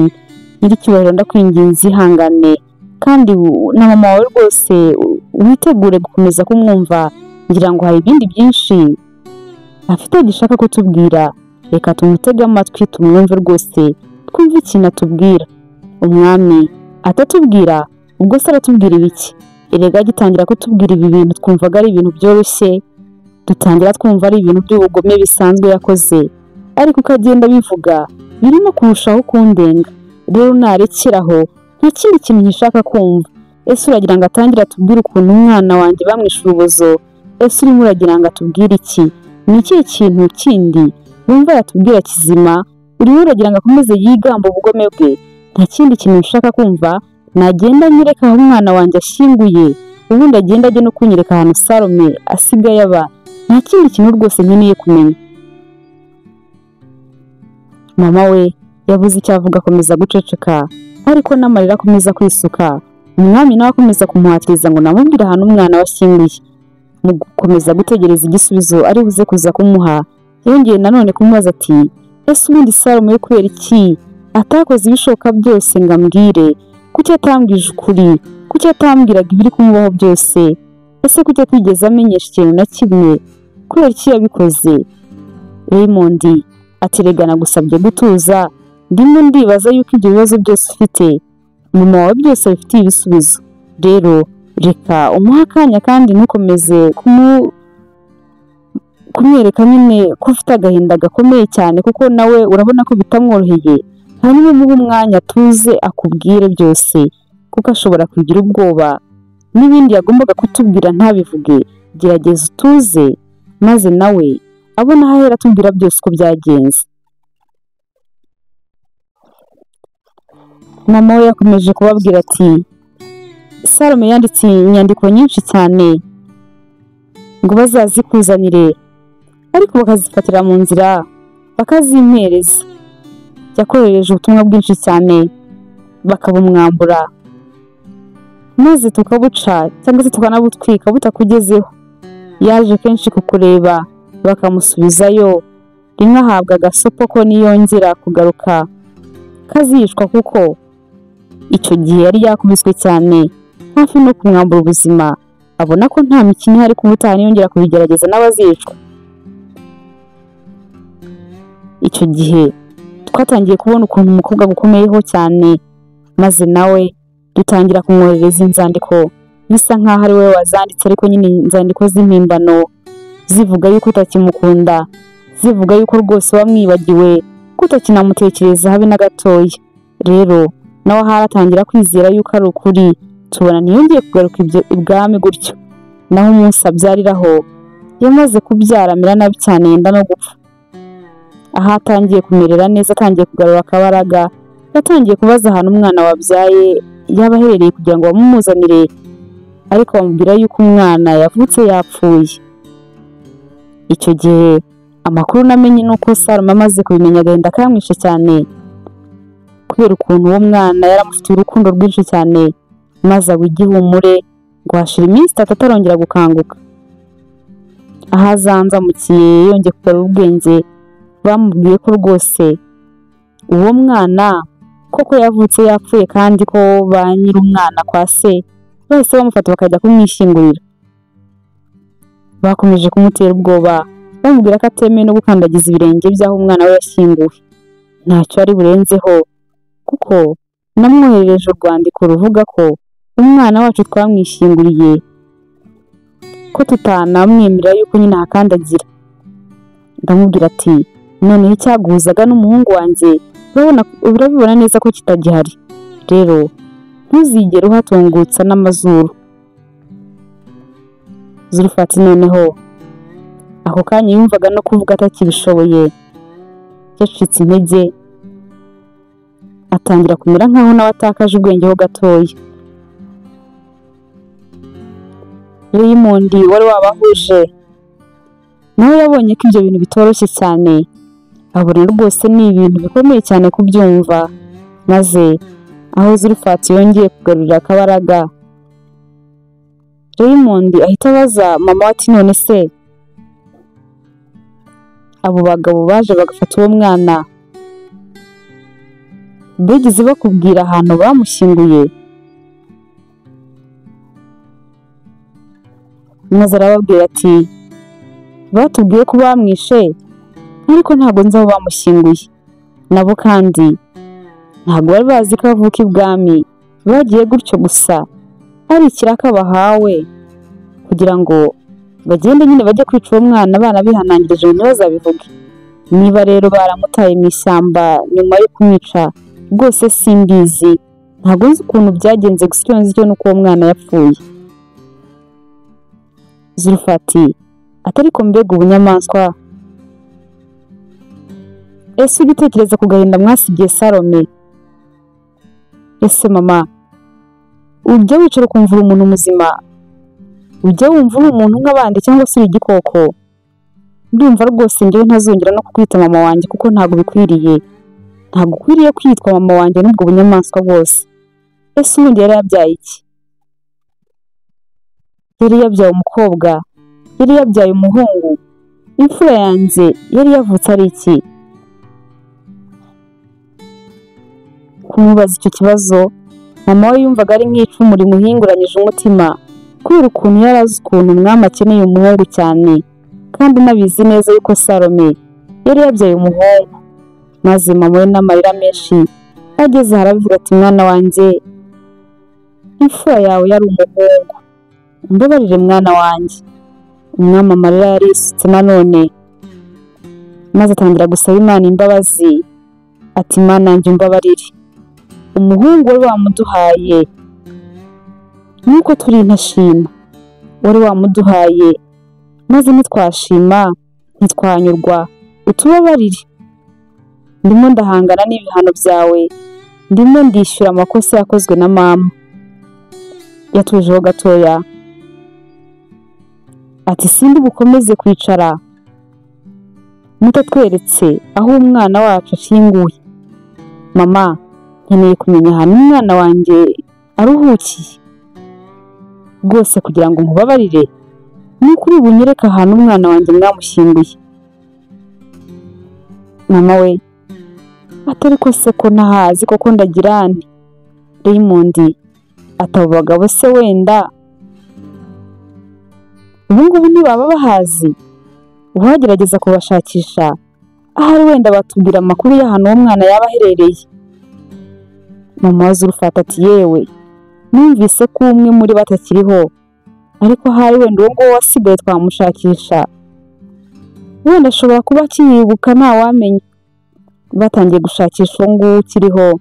nyiricyubahiro ndakwinginze ihangane, kandi na mama wawe rwose witegure gukomeza kumwumva, ngira ngo hari ibindi byinshi afite gishaka kutubwira, reka tumutege amatwi tumwumve rwose, twumve ikintu atubwira. Umwami atatubwira, ubwo se aratubwira ibiki? Erega agitangira kutubwira ibi bintu twumvaga ari ibintu byoroshye, dutangira twumva ari ibintu by'ubugome bisanzwe yakoze, ariko uko agenda abivuga birimo kurushaho kundenga. Rero narekeraho, nta kindi kintu nkishaka kumva. Ese uragira ngo atangire atubwire ukuntu umwana wanjye bamwishe urubozo? Ese urimo uragira ngo atubwire iki? Ni ikihe kintu kindi wumva yatubwira kizima? Urimo uragira ngo akomeze yigamba ubugome bwe? Nta kindi kintu nshaka kumva, nagenda anyereka aho umwana wanjye ashyinguye, ubundi agenda ajye no kunyereka ahantu Salome asigaye aba. Nta kindi kintu rwose nkeneye kumenya. Mama we yabuze icyo avuga, akomeza guceceka, ariko n'amarira akomeza kwisuka. Umwami nawe akomeza kumuhatiriza ngo namubwire ahantu umwana we ashyinguye. Mu gukomeza gutegereza igisubizo ari buze kuza kumuha, yongeye nanone kumubaza ati ese ubundi Salome we kubera iki atakoze ibishoboka byose ngo ambwire? Kuki atambwije ukuri? Kuki atambwiraga ibiri kumubaho byose? Ese kuki atigeze amenyesha ikintu na kimwe? Kubera iki yabikoze? Raymond ati rega nagusabye gutuza, ndimo ndibaza yuko ibyo bibazo byose ufite mama wawe byose abifitiye ibisubizo. Rero reka umuhe akanya kandi ntukomeze kumwereka nyine ko ufite agahinda gakomeye cyane, kuko nawe urabona ko bitamworoheye. Hanyuma umuhe umwanya tuze akubwire byose, kuko ashobora kugira ubwoba n'ibindi yagombaga kutubwira ntabivuge. Gerageza utuze, maze nawe abona aho ahera atubwira byose uko byagenze. Mama we yakomeje kubabwira ati Salome yanditse inyandiko nyinshi cyane ngo bazazikuzanire, ariko bakazifatira mu nzira bakazimpereza. Yakohereje ubutumwa bwinshi cyane bakabumwambura, maze tukabuca cyangwa se tukanabutwika butakugezeho. Yaje kenshi kukureba bakamusubizayo, rimwe ahabwa agasopo ko niyongera kugaruka kazicwa, kuko icyo gihe yari yakubiswe cyane hafi no kumwambura ubuzima. Abona ko nta mikino ihari ko ubutaha niyongera kubigerageza n'abazicwa. Icyo gihe twatangiye kubona ukuntu umukobwa agukomeyeho cyane, maze nawe dutangira kumwoherereza inzandiko bisa nkaho ari wowe wazanditse, ariko nyine inzandiko z'impimbano zivuga yuko utakimukunda, zivuga yuko rwose wamwibagiwe, ko utakinamutekereza habe na gatoya. Rero nawe ahari atangira kwizera yuko ari ukuri, tubona ntiyongeye kugaruka ibwami gutyo. Naho umunsi abyariraho yamaze kubyara amera nabi cyane, yenda no gupfa. Aho atangiye kumerera neza, atangiye kugarura akabaraga, yatangiye kubaza ahantu umwana wabyaye yaba aherereye kugira ngo bamumuzanire, ariko bamubwira yuko umwana yavutse yapfuye. Icyo gihe Amakuru namenye ni uko Salome amaze kubimenya agahinda kamwishe cyane, kubera ukuntu uwo mwana yaramufitiye urukundo rwinshi cyane, maze agwa igihumure ngo hashira iminsi 3 atarongera gukanguka. Aho azanzamukiye yongeye kugarura ubwenge, bamubwiye ko rwose uwo mwana koko yavutse yapfuye, kandi ko ba nyir'umwana kwa se bahise bamufata bakajya kumwishyingurira. Bakomeje kumutera ubwoba bamubwira ko atemewe no gukandagiza ibirenge by'aho umwana we yashyinguwe, ntacyo ari burenzeho kuko namwoherereje urwandiko ruvuga ko umwana wacu twamwishyinguriye, ko tutanamwemerera yuko nyine ahakandagira. Ndamubwira ati noneho icyaguhuzaga n'umuhungu wanjye urabibona neza ko kitagihari, rero ntuzigere uhatungutsa n'amazuru. Zulfati noneho ako kanya yumvaga no kuvuga atakibishoboye, yacitse intege atangira kumera nkaho nawe atakaje ubwenge ho gatoya. Raymond wari wabahuje nawe yabonye ko ibyo bintu bitoroshye cyane, abona rwose ni ibintu bikomeye cyane kubyumva. Maze aho Zulfati yongeye kugarurira akabaraga, Raymond ahita abaza mama we ati none se abo bagabo baje bagafata uwo mwana bigeze bakubwira ahantu bamushyinguye? Maze arababwira ati batubwiye ko bamwishe, ariko ntabwo nzi aho bamushyinguye. Nabo kandi ntabwo bari bazi ko avuka ibwami, bagiye gutyo gusa ari ikiraka bahawe kugira ngo bagende nyine bajye kwica uwo mwana, abana bihanangirije ngo ntibazabivuge. Niba rero baramutaye mu ishyamba nyuma yo kumwica rwose simbizi, ntabwo nzi ukuntu byagenze, gusa icyo nzi cyo ni uko uwo mwana yapfuye. Zulfati atariko mbega ubunyamaswa, ese ujya utekereza ku gahinda mwasigiye Salome? Ese mama, ujya wicara ukumva uri umuntu muzima? Ujya wumva uri umuntu nk'abandi cyangwa se uri igikoko? Ndumva rwose njyewe ntazongera no kukwita mama wanjye kuko ntabwo bikwiriye, ntabwo ukwiriye kwitwa mama wanjye n'ubwo bunyamaswa bwose. Ese ubundi yari yabyaye iki? Yari yabyaye umukobwa? Yari yabyaye umuhungu? Imfura yanjye yari yavutse ari iki? Kumubaza icyo kibazo mama we yumvaga ari nk'icumu rimuhinguranyije umutima, kubera ukuntu yari azi ukuntu umwami akeneye umuhungu cyane, kandi anabizi neza yuko Salome yari yabyaye umuhungu. Maze mama we n'amarira menshi ageze arabivuga ati mwana wanjye, imfura yawe yari umuhungu, umbabarire mwana wanjye. Umwami amarira yarisutse nanone, maze atangira gusaba Imana imbabazi ati Mana yanjye umbabarire, umuhungu wari wamuduhaye nuko turi intashima, wari wamuduhaye maze ntitwashima ntitwanyurwa, utubabarire. Ndimo ndahangana n'ibihano byawe, ndimo ndishyura amakosa yakozwe na mama. Yatujeho gatoya ati sindi bukomeze kwicara mutatweretse aho umwana wacu ashyinguye. Mama, nkeneye kumenya ahantu umwana wanjye aruhukiye rwose kugira ngo nkubabarire, nuko uri bunyereke ahantu umwana wanjye mwamushyinguye. Mama we atari ko se ko ntahazi koko ndagira nte? Raymond ati abo bagabo se wenda ubu ngubu ntibaba bahazi? Uwagerageza kubashakisha ahari wenda batubwira amakuru y'ahantu uwo mwana yaba aherereye. Mama wa Zulfati ati yewe, numvise ko umwe muri batakiriho, ariko ahari wenda uwo nguwo wasigaye twamushakisha, wenda ashobora kuba akiyibuka ntawamenya. Batangiye gushakisha uwo nguwo ukiriho,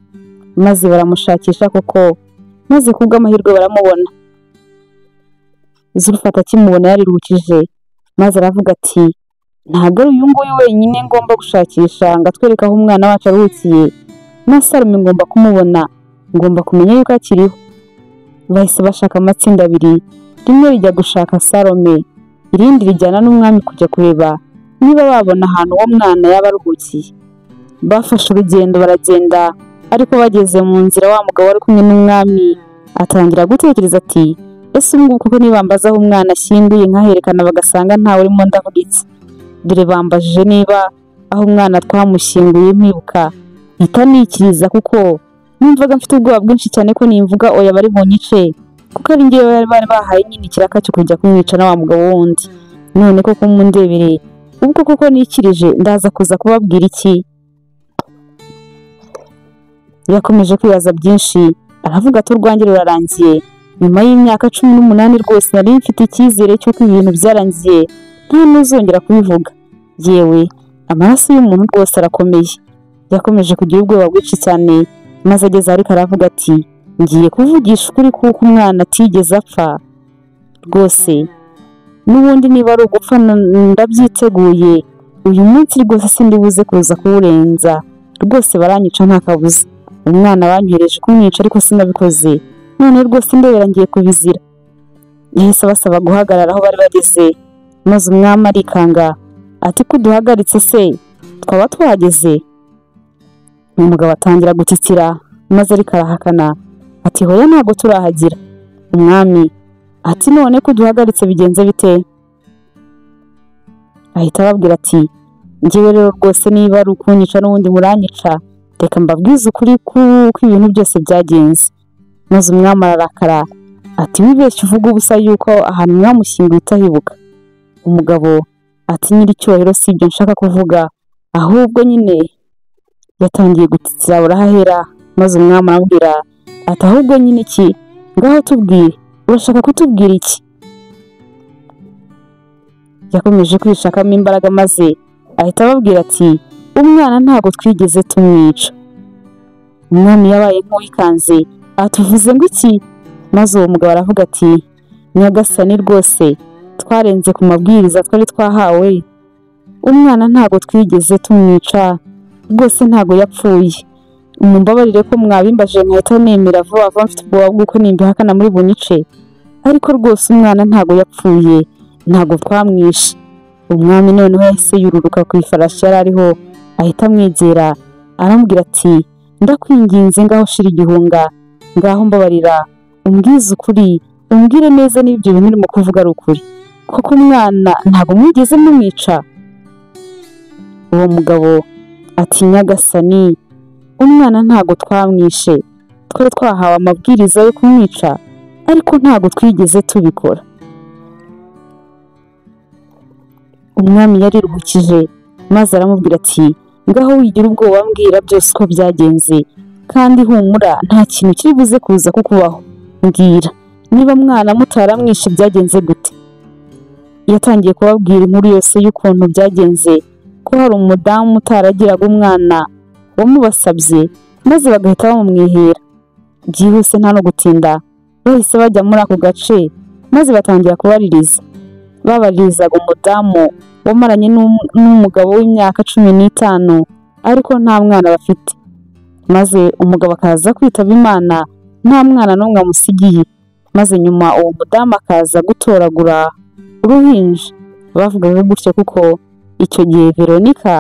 maze baramushakisha koko, maze kubw'amahirwe baramubona. Zulfati akimubona yariruhukije, maze aravuga ati ntabwo ari uyu nguyu wenyine ngomba gushakisha ngo atwereke aho umwana wacu aruhukiye, na Salome ngomba kumubona, ngomba kumenya yuko akiriho. Bahise bashaka amatsinda abiri, rimwe rijya gushaka Salome, irindi rijyana n'umwami kujya kureba niba babona ahantu uwo mwana yaba aruhukiye. Bafashe urugendo baragenda, ariko bageze mu nzira wa mugabo wari kumwe n'umwami atangira gutekereza ati ese ubu ngubu koko nibambaza aho umwana ashyinguye nkaherekana bagasanga ntawe urimo ndavuga iki? Dore bambajije niba aho umwana twamushyinguye mpibuka, mpita nikiriza kuko numvaga mfite ubwoba bwinshi cyane ko nimvuga oya bari bunyice, kuko ari njyewe bari bahaye nyine ikiraka cyo kujya kumwica na wa mugabo wundi. None koko mundebere ubwo koko nikirije ndaza kuza kubabwira iki? Yakomeje kwibaza byinshi, aravuga ati urwanjye rurarangiye. Nyuma y'imyaka 18 rwose nari mfite icyizere cy'uko ibintu byarangiye, nta n'uzongera kubivuga. Yewe amaraso y'umuntu rwose arakomeye. Yakomeje kugira ubwoba bwinshi cyane, maze ageze ariko aravuga ati ngiye kuvugisha ukuri kuko umwana atigeze apfa rwose, n'ubundi niba ari ugupfa ndabyiteguye, uyu munsi rwose sindibuze kuza kuwurenza, rwose baranyica nta kabuza. Umwana banyohereje kumwica ariko sinabikoze, none rwose ndebera ngiye kubizira. Yahise abasaba guhagarara aho bari bageze, maze umwami arikanga ati ko duhagaritse se twaba twahageze? Umugabo atangira gutitira, maze ariko arahakana ati hoya ntabwo turahagira. Umwami ati none ko duhagaritse bigenze bite? Ahita ababwira ati njyewe rero rwose niba ari ukunyica n'ubundi muranyica, reka mbabwize ukuri kuko ibintu byose byagenze. Maze umwami ararakara ati wibeshye uvuga ubusa yuko ahantu mwamushyinguye utahibuka. Umugabo ati nyiricyubahiro si ibyo nshaka kuvuga, ahubwo nyine yatangiye gutitira urahahera. Maze umwami arabwira ati ahubwo nyine iki? Ngaho tubwire, urashaka kutubwira iki? Yakomeje kwishakamo imbaraga maze ahita ababwira ati umwana ntabwo twigeze tumwica. Umwami yabaye nk'uwikanze, atuvuze ngo iki? Maze uwo mugabo aravuga ati nyagasani rwose twarenze ku mabwiriza twari twahawe, umwana ntabwo twigeze tumwica, rwose ntabwo yapfuye. Mumbabarire ko mwabimbaje nkahita nemera vuba vuba mfite ubwoba bw'uko nimbihakana muri bunyice, ariko rwose umwana ntabwo yapfuye, ntabwo twamwishe. Umwami noneho yahise yururuka ku ifarashi yari ariho, ahita amwegera aramubwira ati ndakwinginze ngaho shira igihunga, ngaho mbabarira, umbwize ukuri, umbwire neza niba ibyo bintu urimo kuvuga ari ukuri, koko umwana ntabwo mwigeze mumwica. Uwo mugabo ati nyagasani umwana ntabwo twamwishe, twari twahawe amabwiriza yo kumwica, ariko ntabwo twigeze tubikora. Umwami yariruhukije maze aramubwira ati ngaho wigira ubwoba mbwira byose uko byagenze, kandi humura nta kintu kiri buze kuza kukubaho, mbwira niba mwana mutaramwishe byagenze gute? Yatangiye kubabwira inkuru yose y'ukuntu byagenze, ko hari umudamu utaragiraga umwana wamubasabye maze bagahita bamumwihera. Byihuse nta no gutinda bahise bajya muri ako gace maze batangira kubaririza. Babaririzaga umudamu wamaranye n'umugabo w'imyaka 15 ariko nta mwana bafite, maze umugabo akaza kwitaba Imana nta mwana n'umwe amusigiye, maze nyuma uwo mudamu akaza gutoragura uruhinja. Bavugaga gutyo kuko icyo gihe Veronica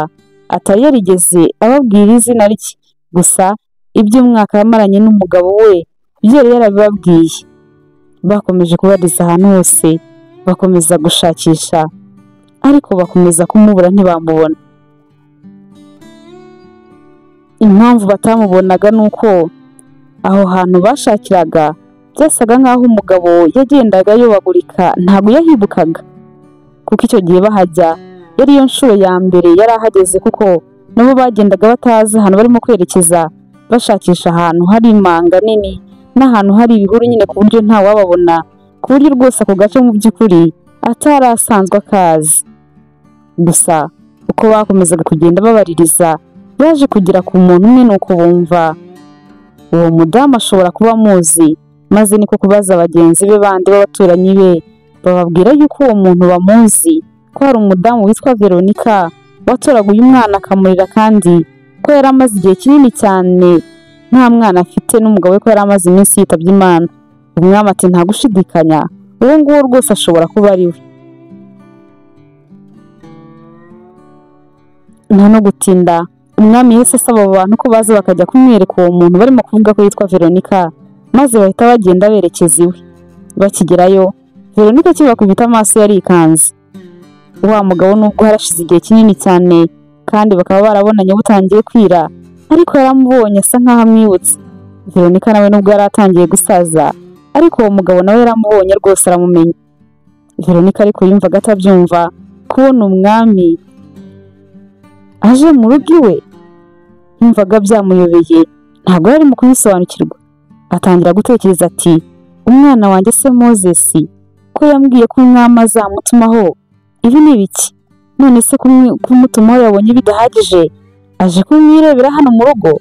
atari yarigeze ababwira izina rye, gusa iby'umwaka yamaranye n'umugabo we byari yarabibabwiye. Bakomeje kubariza ahantu hose, bakomeza gushakisha, ariko bakomeza kumubura ntibamubona. Impamvu batamubonaga ni uko aho hantu bashakiraga byasaga nk'aho umugabo yagendaga ayobagurika, ntabwo yahibukaga, kuko icyo gihe bahajya yari yo nshuro ya mbere yari ahageze, kuko nabo bagendaga batazi ahantu barimo kwerekeza, bashakisha ahantu hari imanga nini n'ahantu hari ibihuru nyine ku buryo nta wababona, ku buryo rwose ako gace mu by'ukuri atari asanzwe akazi. Gusa uko bakomezaga kugenda babaririza, baje kugera ku muntu umwe nuko bumva uwo mudamu ashobora kuba amuzi, maze niko kubaza bagenzi be bandi b'abaturanyi be, bababwira yuko uwo muntu bamuzi, ko hari umudamu witwa Veronica watoraguye umwana akamurira, kandi ko yari amaze igihe kinini cyane nta mwana afite, n'umugabo we ko yari amaze iminsi yitabye Imana. Umwami ati nta gushidikanya uwo nguwo rwose ashobora kuba ari we. Nta no gutinda, umwami yahise asaba abo bantu ko baza bakajya kumwereka uwo muntu barimo kuvuga ko yitwa Veronica, maze bahita bagenda berekeza iwe. Bakigerayo, Veronica akibakubita amaso yarikanze. Wa mugabo nubwo harashize igihe kinini cyane kandi bakaba barabonanye butangiye kwira, ariko yaramubonye asa nkaho amwibutse. Veronica nawe nubwo yari atangiye gusaza, ariko uwo mugabo nawe yaramubonye rwose aramumenya. Veronica ariko yumvaga atabyumva kubona umwami aje mu rugo iwe, yumvaga byamuyobeye, ntabwo yari mu kubisobanukirwa. Atangira gutekereza ati umwana wanjye se Moses ko yambwiye ko umwami azamutumaho, ibi ni ibiki? None se kumutumaho yabonye bidahagije, aje kumwirebera hano mu rugo?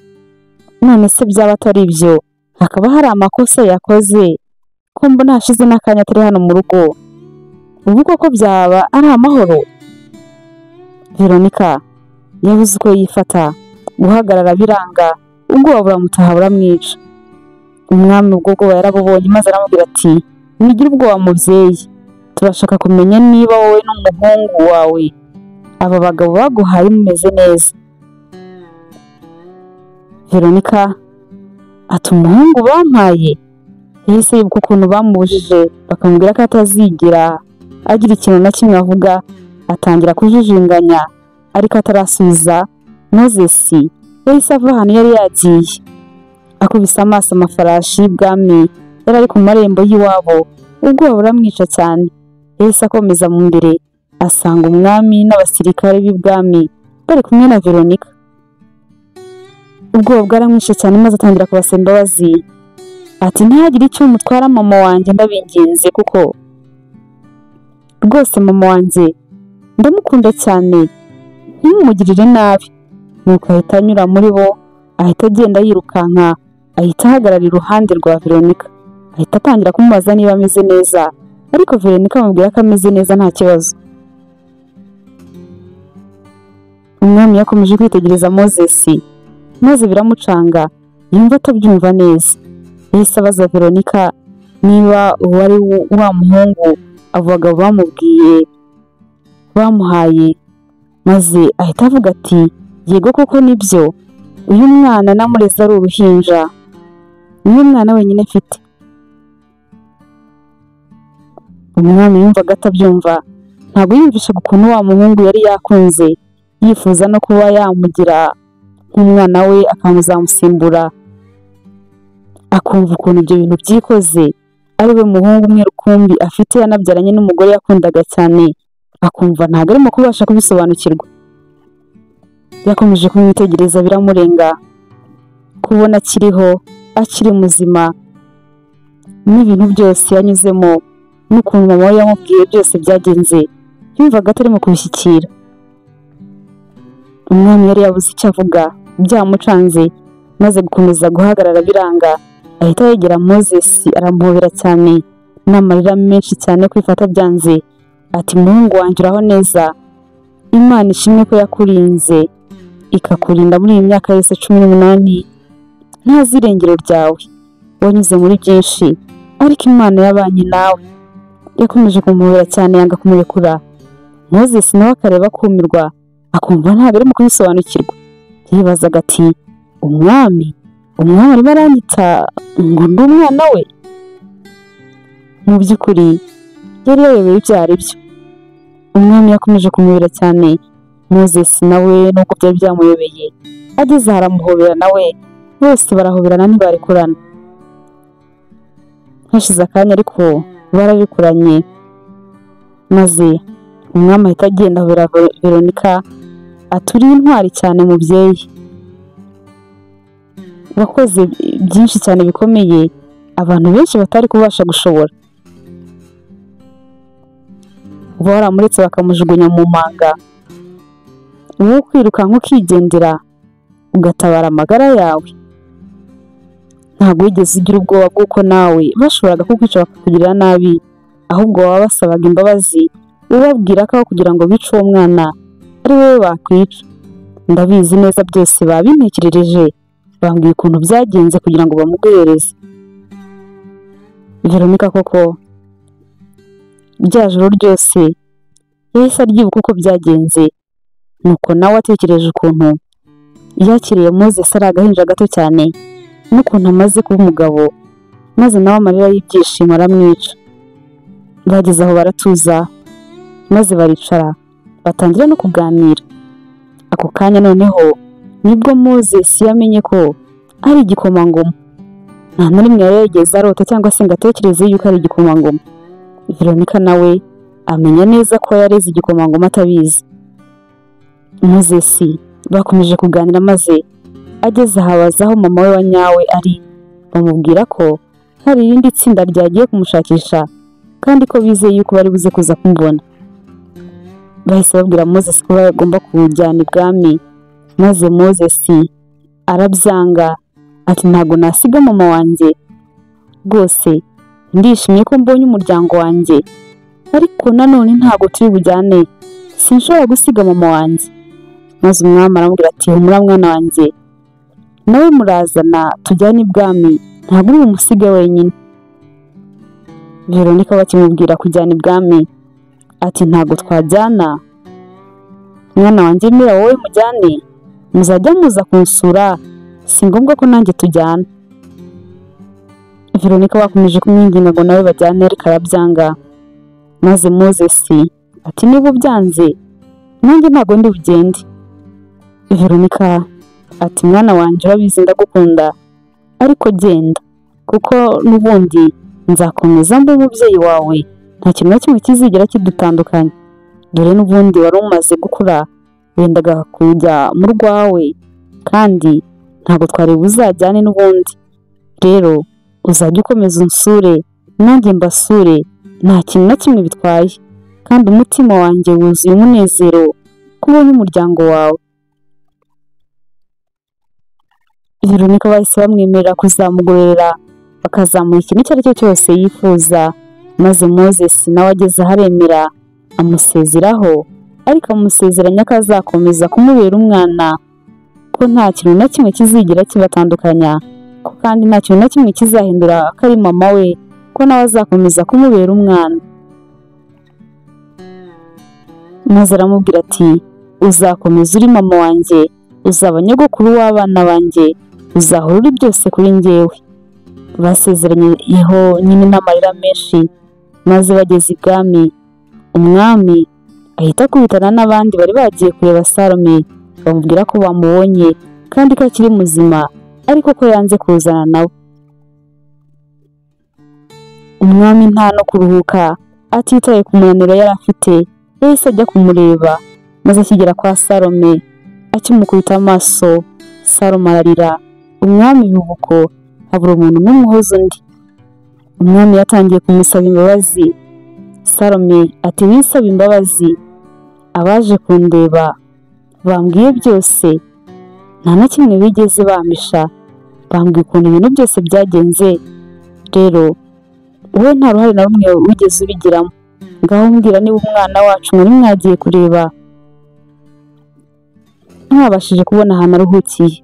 None se byaba atari ibyo, hakaba hari amakosa yakoze, ko mbona hashize n'akanya atari hano mu rugo, ubu koko byaba ari amahoro? Veronica yabuze uko yifata, guhagarara biranga, ubwoba buramutaha buramwica. Umwami ubwo bwoba yarabubonye maze aramubwira ati wigire ubwoba mubyeyi, turashaka kumenya niba wowe n'umuhungu wawe aba bagabo baguhaye mumeze neza. Veronica ati umuhungu bampaye? Yahise yibuka ukuntu bamubujije bakamubwira ko atazigera agira ikintu na kimwe avuga, atangira kujijinganya ariko atarasubiza. Moses yahise ava ahantu yari yagiye, akubise amaso amafarashi y'ibwami yari ari ku marembo y'iwabo, ubwoba buramwica cyane. Yahise akomeza mu mbere asanga umwami n'abasirikare b'ibwami bari kumwe na Veronica. Ubwoba bwaramwishe cyane maze atangira kubasaba imbabazi, ati ntihagire icyo mutwara mama wanjye ndabinginze, kuko rwose mama wanjye ndamukunda cyane, ntimumugirire nabi. Nuko ahita anyura muri bo, ahita agenda yirukanka, ahita ahagarara iruhande rwa Veronica, ahita atangira kumubaza niba ameze neza, ariko Veronica amubwira ko ameze neza nta kibazo. Umwami yakomeje kwitegereza Moses maze biramucanga, yumva atabyumva neza. Yahise abaza Veronica niba uwo ari wa muhungu abo bagabo bamubwiye bamuhaye, maze ahita avuga ati yego koko nibyo, uyu mwana namureze ari uruhinja, niwe mwana wenyine mfite. Umwami yumvaga atabyumva, ntabwo yumvishaga ukuntu wa muhungu yari yakunze, yifuza no kuba yamugira nk'umwana we akamuzamusimbura, akumva ukuntu ibyo bintu byikoze, ari we muhungu umwe rukumbi afite yanabyaranye n'umugore yakundaga cyane, akumva ntabwo arimo kubasha kubisobanukirwa. Yakomeje kumwitegereza biramurenga, kubona akiriho, akiri muzima, n'ibintu byose yanyuzemo, n'ukuntu mama we yamubwiye byose byagenze, yumvaga atarimo kubishyikira. Umwami yari yabuze icyo avuga, byamucanze, maze gukomeza guhagarara biranga, ahita yegera Moses aramuhobera cyane, n'amarira menshi cyane kwifata byanze, ati muhungu wanjye uraho neza, Imana ishimwe ko yakurinze, ikakurinda muri iyi myaka yose 18, ntazi irengero ryawe, wanyuze muri byinshi, ariko Imana yabanye nawe. Yakomeje kumuhobera cyane yanga kumurekura. Moses nawe akareba akumirwa, akumva ntabwo arimo kubisobanukirwa. Yibazaga ati umwami arimo aranyita ngo ndi umwana we? Mu by'ukuri yari yayobewe ibyo ari byo. Umwami yakomeje kumuhobera cyane, Moses nawe nubwo byari byamuyobeye, ageze aho aramuhobera nawe, bose barahoberana ntibarekurana. Hashize akanya ariko barabikuranye, maze umwami ahita agenda ahobera Veronica, ati uri intwari cyane mubyeyi, wakoze byinshi cyane bikomeye abantu benshi batari kubasha gushobora. Uba waramuretse bakamujugunya mu manga, wowe kwirukanka ukigendera ugatabara amagara yawe, ntabwo wigeze ugira ubwoba bw'uko nawe bashoboraga kukwica bakakugirira nabi, ahubwo waba basabaga imbabazi ubabwira ko kugira ngo bice uwo mwana ari wowe bakwica. Ndabizi neza byose babintekerereje, bambwiye ukuntu byagenze kugira ngo bamuguhereze. Veronica koko rya joro ryose yahise aryibuka uko byagenze, Nuko nawe atekereje ukuntu yakiriye Moses ari agahinja gato cyane n'ukuntu amaze kuba umugabo, maze nawe amarira y'ibyishimo aramwica. Bageze aho baratuza maze baricara batangira no kuganira. Ako kanya noneho nibwo Moses yamenye ko ari igikomangoma. Nta na rimwe yari yarigeze arota cyangwa se ngo atekereze yuko ari igikomangoma. Veronica nawe amenya neza ko yareze igikomangoma atabizi. Moses bakomeje kuganira maze ageze ahabaza aho mama we wa nyawe ari, bamubwira ko hari irindi tsinda ryagiye kumushakisha kandi ko bizeye yuko bari buze kuza kumubona. Bahise babwira Moses ko bagomba kumujyana ibwami, maze Moses arabyanga ati ntabwo nasiga mama wanjye, rwose ndishimye ko mbonye umuryango wanjye, ariko nanone ntabwo turi bujyane, sinshobora gusiga mama wanjye. Maze umwami aramubwira ati humura mwana wanjye, nawe murazana tujyane ibwami, ntabwo uri bumusige wenyine. Veronica bakimubwira kujyana ibwami ati ntabwo twajyana, mwana wanjye mira wowe mujyane, muzajya muza kunsura, si ngombwa ko nanjye tujyana. Veronica bakomeje kumwinginga ngo nawe bajyane ariko arabyanga. Maze Moses ati niba ubyanze nanjye ntabwo ndi bugende. Veronica ati mwana wanjye urabizi ndagukunda, ariko genda kuko n'ubundi nzakomeza mbe umubyeyi wawe, nta kintu na kimwe kizigera kidutandukanya. Dore n'ubundi wari umaze gukura wendaga kujya mu rwawe, kandi ntabwo twari buzajyane n'ubundi. Rero uzajya ukomeza unsure nanjye mbasure, nta kintu na kimwe bitwaye, kandi umutima wanjye wuzuye umunezero ko ubonye umuryango wawe. Veronica bahise bamwemerera kuzamugororera bakazamuha ikintu icyo ari cyo cyose yifuza, maze Moses nawe ageze aho aremera amusezeraho, ariko amusezeranya ko azakomeza kumubera umwana, ko nta kintu na kimwe kizigera kibatandukanya, ko kandi nta kintu na kimwe kizahindura ko ari mama we, ko nawe azakomeza kumubera umwana. Maze aramubwira ati uzakomeza uri mama wanjye, uzaba nyogokuru w'abana banjye, uzahora uri byose kuri njyewe. Basezeranyeho nyine n'amarira menshi, maze bageze ibwami, umwami ahita akubitana n'abandi bari bagiye kureba Salome, bamubwira ko bamubonye kandi ko akiri muzima, ariko ko yanze kuzana nawe. Umwami nta no kuruhuka, atitaye ku munaniro yari afite, yahise ajya kumureba, maze akigera kwa Salome akimukubita amaso, Salome ararira. Umwami bibuko habura umuntu n'umwe uhoza undi. Umwami yatangiye kumusaba imbabazi. Salome ati winsaba imbabazi, abaje kundeba bambwiye byose, nta na kimwe bigeze bampisha, bambwiye ukuntu ibintu byose byagenze, rero wowe nta ruhare na rumwe wigeze ubigiramo, ngaho mbwira niba umwana wacu mwari mwagiye kureba mwabashije kubona ahantu aruhukiye.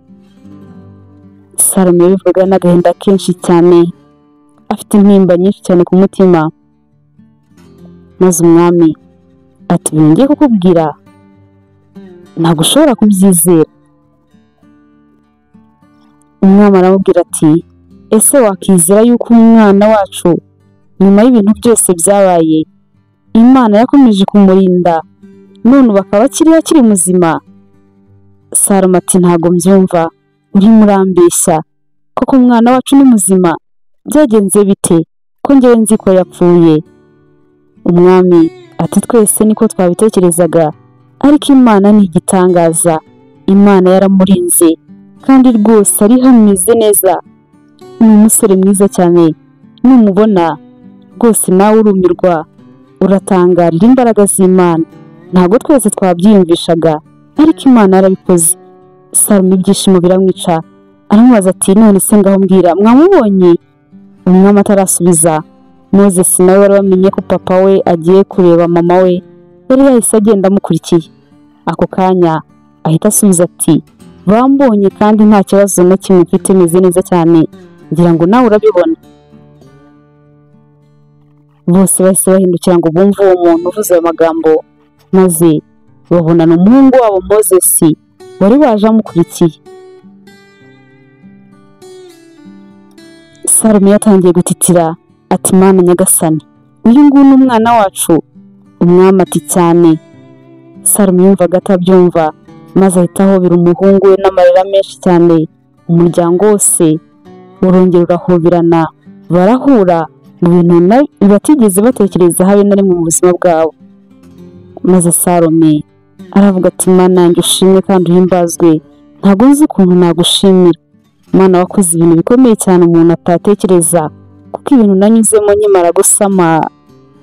Salome yabivugaga n'agahinda kenshi cyane, afite intimba nyinshi cyane ku mutima. Maze umwami ati ibintu ngiye kukubwira ntabwo ushobora kubyizera. Umwami aramubwira ati ese wakizera yuko umwana wacu nyuma y'ibintu byose byabaye Imana yakomeje kumurinda none ubu akaba akiri muzima? Salome ati ntabwo mbyumva, urimo urambeshya, koko umwana wacu ni muzima, byagenze bite ko njyewe nzi ko yapfuye? Umwami ati twese niko twabitekerezaga, ariko Imana ni igitangaza, Imana yaramurinze kandi rwose ari hameze neza, ni umusore mwiza cyane, numubona rwose nawe urumirwa, uratangarira imbaraga z'Imana. Ntabwo twese twabyiyumvishaga, ariko Imana yarabikoze. Salome ibyishimo biramwica, aramubaza ati none se ngaho mbwira mwamubonye? Umwami atarasubiza, Moses nawe wari wamenye ko papa we agiye kureba mama we, yari yahise agenda amukurikiye. Ako kanya ahita asubiza ati bambonye kandi nta kibazo na kimwe mfite, meze neza cyane, ngira ngo nawe urabibona. Bose bahise bahindukira ngo bumve uwo muntu uvuze ayo magambo, maze Babonana umuhungu wabo Moses wari waje amukurikiye. Salome yatangiye gutitira ati Mana nyagasani, uyu nguyu ni umwana wacu. Umwami ati cyane. Salome yumvaga atabyumva, maze ahita ahobera umuhungu we n'amarira menshi cyane. Umuryango wose urongera urahoberana, barahura mu bintu batigeze batekereza habe na rimwe mu buzima bwabo. Maze Salome aravuga ati Mana yanjye ushimwe kandi uhimbazwe, ntabwo nzi ukuntu nagushimira. Mana wakoze ibintu bikomeye cyane umuntu atatekereza, kuko ibintu nanyuzemo nkimara gusama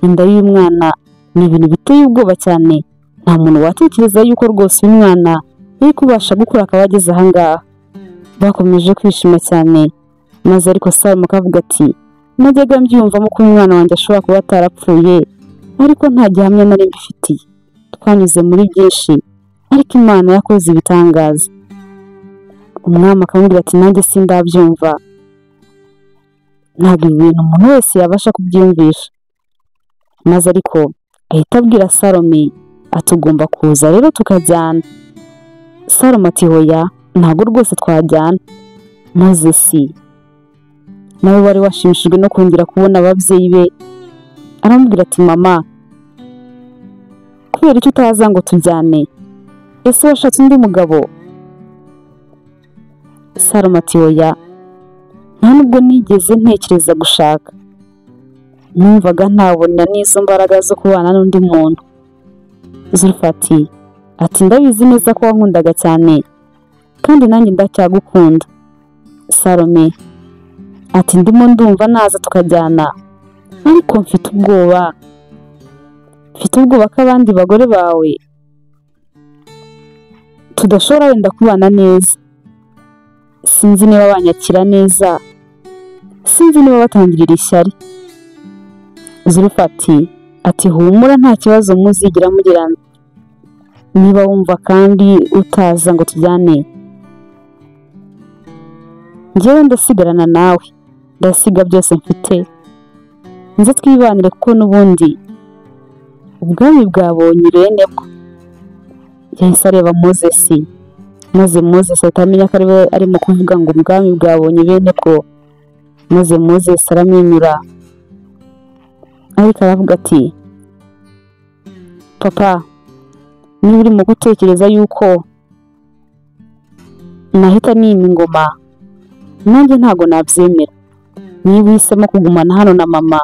inda y'umwana ni ibintu biteye ubwoba cyane. Nta muntu watekereza yuko rwose uyu mwana yari kubasha gukura akaba ageze aha ngaha. Bakomeje kwishima cyane, maze ariko Salome akavuga ati najyaga mbyiyumvamo ko umwana wanjye ashobora kuba atarapfuye, ariko nta gihamya nari mbifitiye. Twanyuze muri byinshi, ariko Imana yakoze ibitangaza. Umwami akamubwira ati nanjye sindabyumva, ntabwo ibi bintu umuntu wese yabasha kubyiyumvisha. Maze ariko ahita abwira Salome ati ugomba kuza rero tukajyana. Salome ati hoya, ntabwo rwose twajyana. Moses nawe wari washimishijwe no kongera kubona ababyeyi be, aramubwira ati mama, kubera icyo utaza ngo tujyane? Ese washatse undi mugabo? Salome ati oya, nta nubwo nigeze ntekereza gushaka, numvaga ntabona n'izo mbaraga zo kubana n'undi muntu. Zulfati ati ndabizi neza ko wankundaga cyane kandi nanjye ndacyagukunda. Salome ati ndimo ndumva naza tukajyana, ariko mfite ubwoba, mfite ubwoba ko abandi bagore bawe tudashobora wenda kubana neza. Sinzi niba banyakira neza, sinzi niba batangirira ishyari. Zulfati ati humura nta kibazo muzigira mugirana, niba wumva kandi utaza ngo tujyane, njyewe ndasigarana nawe, ndasiga byose mfite nze twibanire, kuko n'ubundi ubwami bwabonye bene bwo. Yahise areba Moses, maze Moses ahita amenya ko ariwe arimo kuvuga ngo ubwami bwabonye bene bwo. Maze Moses aramwenyura, ariko aravuga ati papa, niba urimo gutekereza yuko nahita nima ingoma, nanjye ntago nabyemera. Niba uhisemo kugumana hano na mama,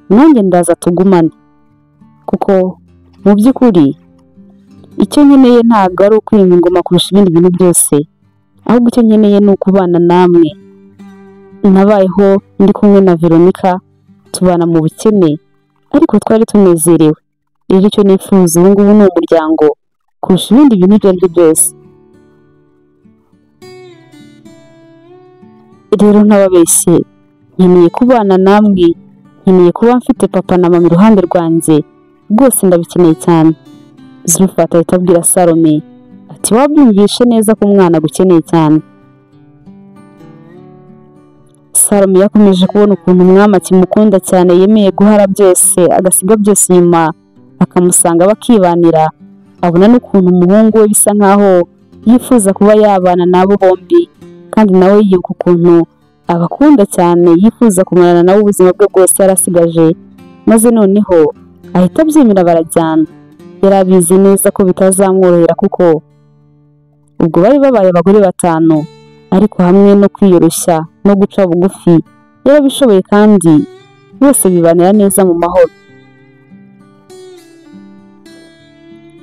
nanjye ndaza tugumane, kuko mu by'ukuri icyo nkeneye ntabwo ari ukwima ingoma kurusha ibindi bintu byose, ahubwo icyo nkeneye ni ukubana namwe. Nabayeho ndi kumwe na Veronica, tubana mu bukene, ariko twari tunezerewe. Rero icyo nifuza ubu ngubu ni umuryango kurusha ibindi bintu ibyo ari byo byose. Rero ntababeshye, nkeneye kubana namwe, nkeneye kuba mfite papa na mama iruhande rwanjye, rwose ndabikeneye cyane. Zulfati ahita abwira Salome ati wabyumvishe neza ko umwana agukeneye cyane. Salome yakomeje kubona ukuntu umwami akimukunda cyane, yemeye guhara byose agasiga byose inyuma akamusanga bakibanira. Abona n'ukuntu umuhungu we bisa nkaho yifuza kuba yabana nabo bombi, kandi nawe yibuka ukuntu abakunda cyane, yifuza kumarana nawe ubuzima bwe bwose yarasigaje. Maze noneho ahita abyemera barajyana. Yari abizi neza ko bitazamworohera, kuko ubwo bari babaye abagore 5, ariko hamwe no kwiyoroshya no guca bugufi yarabishoboye, kandi bose bibanira neza mu mahoro.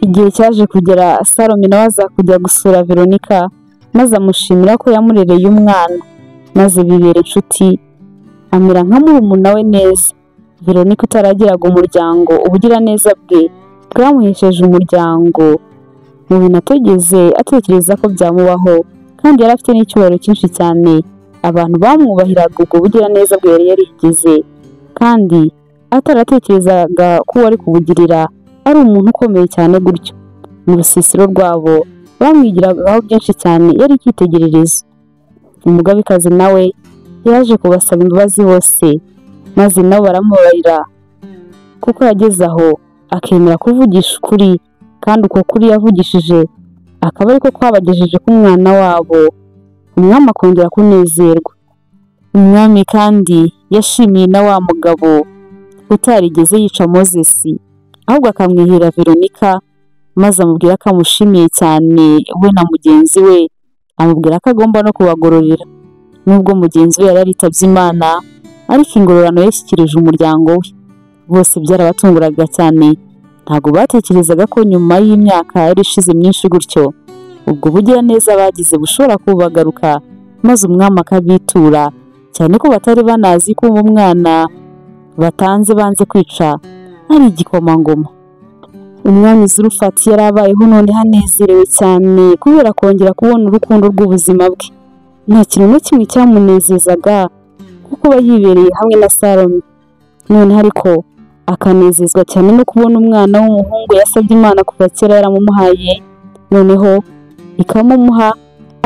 Igihe cyaje kugera Salome nawe aza kujya gusura Veronica, maze amushimira ko yamurereye umwana, maze bibera inshuti, amera nka murumuna we neza. Veronica utaragiraga umuryango, ubugiraneza bwe bwamuhesheje umuryango mu bintu atigeze atekereza ko byamubaho, kandi yari afite n'icyubahiro cyinshi cyane. Abantu bamwubahiraga ubwo bugiraneza bwe yari yarigize, kandi ataratekerezaga ko uwo ari kubugirira ari umuntu ukomeye cyane gutyo. Mu rusisiro rwabo bamwigiragaho byinshi cyane, yari icyitegererezo. Umugabekazi nawe yaje kubasaba imbabazi bose, maze nabo baramubabarira, kuko yageze aho akemera kuvugisha ukuri Kandi uko kuri yavugishije akaba ariko kwabagejeje ku mwana wabo, umwami akongera kunezerwa. Umwami kandi yashimiye na wa mugabo utarigeze yica Moses, ahubwo akamwihera Veronica, maze amubwira ko amushimiye cyane we na mugenzi we, amubwira ko agomba no kubagororera. Nubwo mugenzi we yari yaritabye Imana, ariko ingororano yashyikirije umuryango we. Bose byarabatunguraga cyane, ntabwo batekerezaga ko nyuma y'imyaka yari ishize myinshi gutyo, ubwo bugiraneza bagize bushobora kubagaruka, maze umwami akabitura, cyane ko batari banazi ko uwo mwana batanze banze kwica ari igikomangoma. Umwami Zurufati yari abayeho none hanezerewe cyane kubera kongera kubona urukundo rw'ubuzima bwe. Nta kintu na kimwe cyamunezezaga kuko kuba yibereye hamwe na Salome. Noneho ariko akanezezwa cyane no kubona umwana w'umuhungu yasabye Imana kuva kera yaramumuhaye, noneho ikamumuha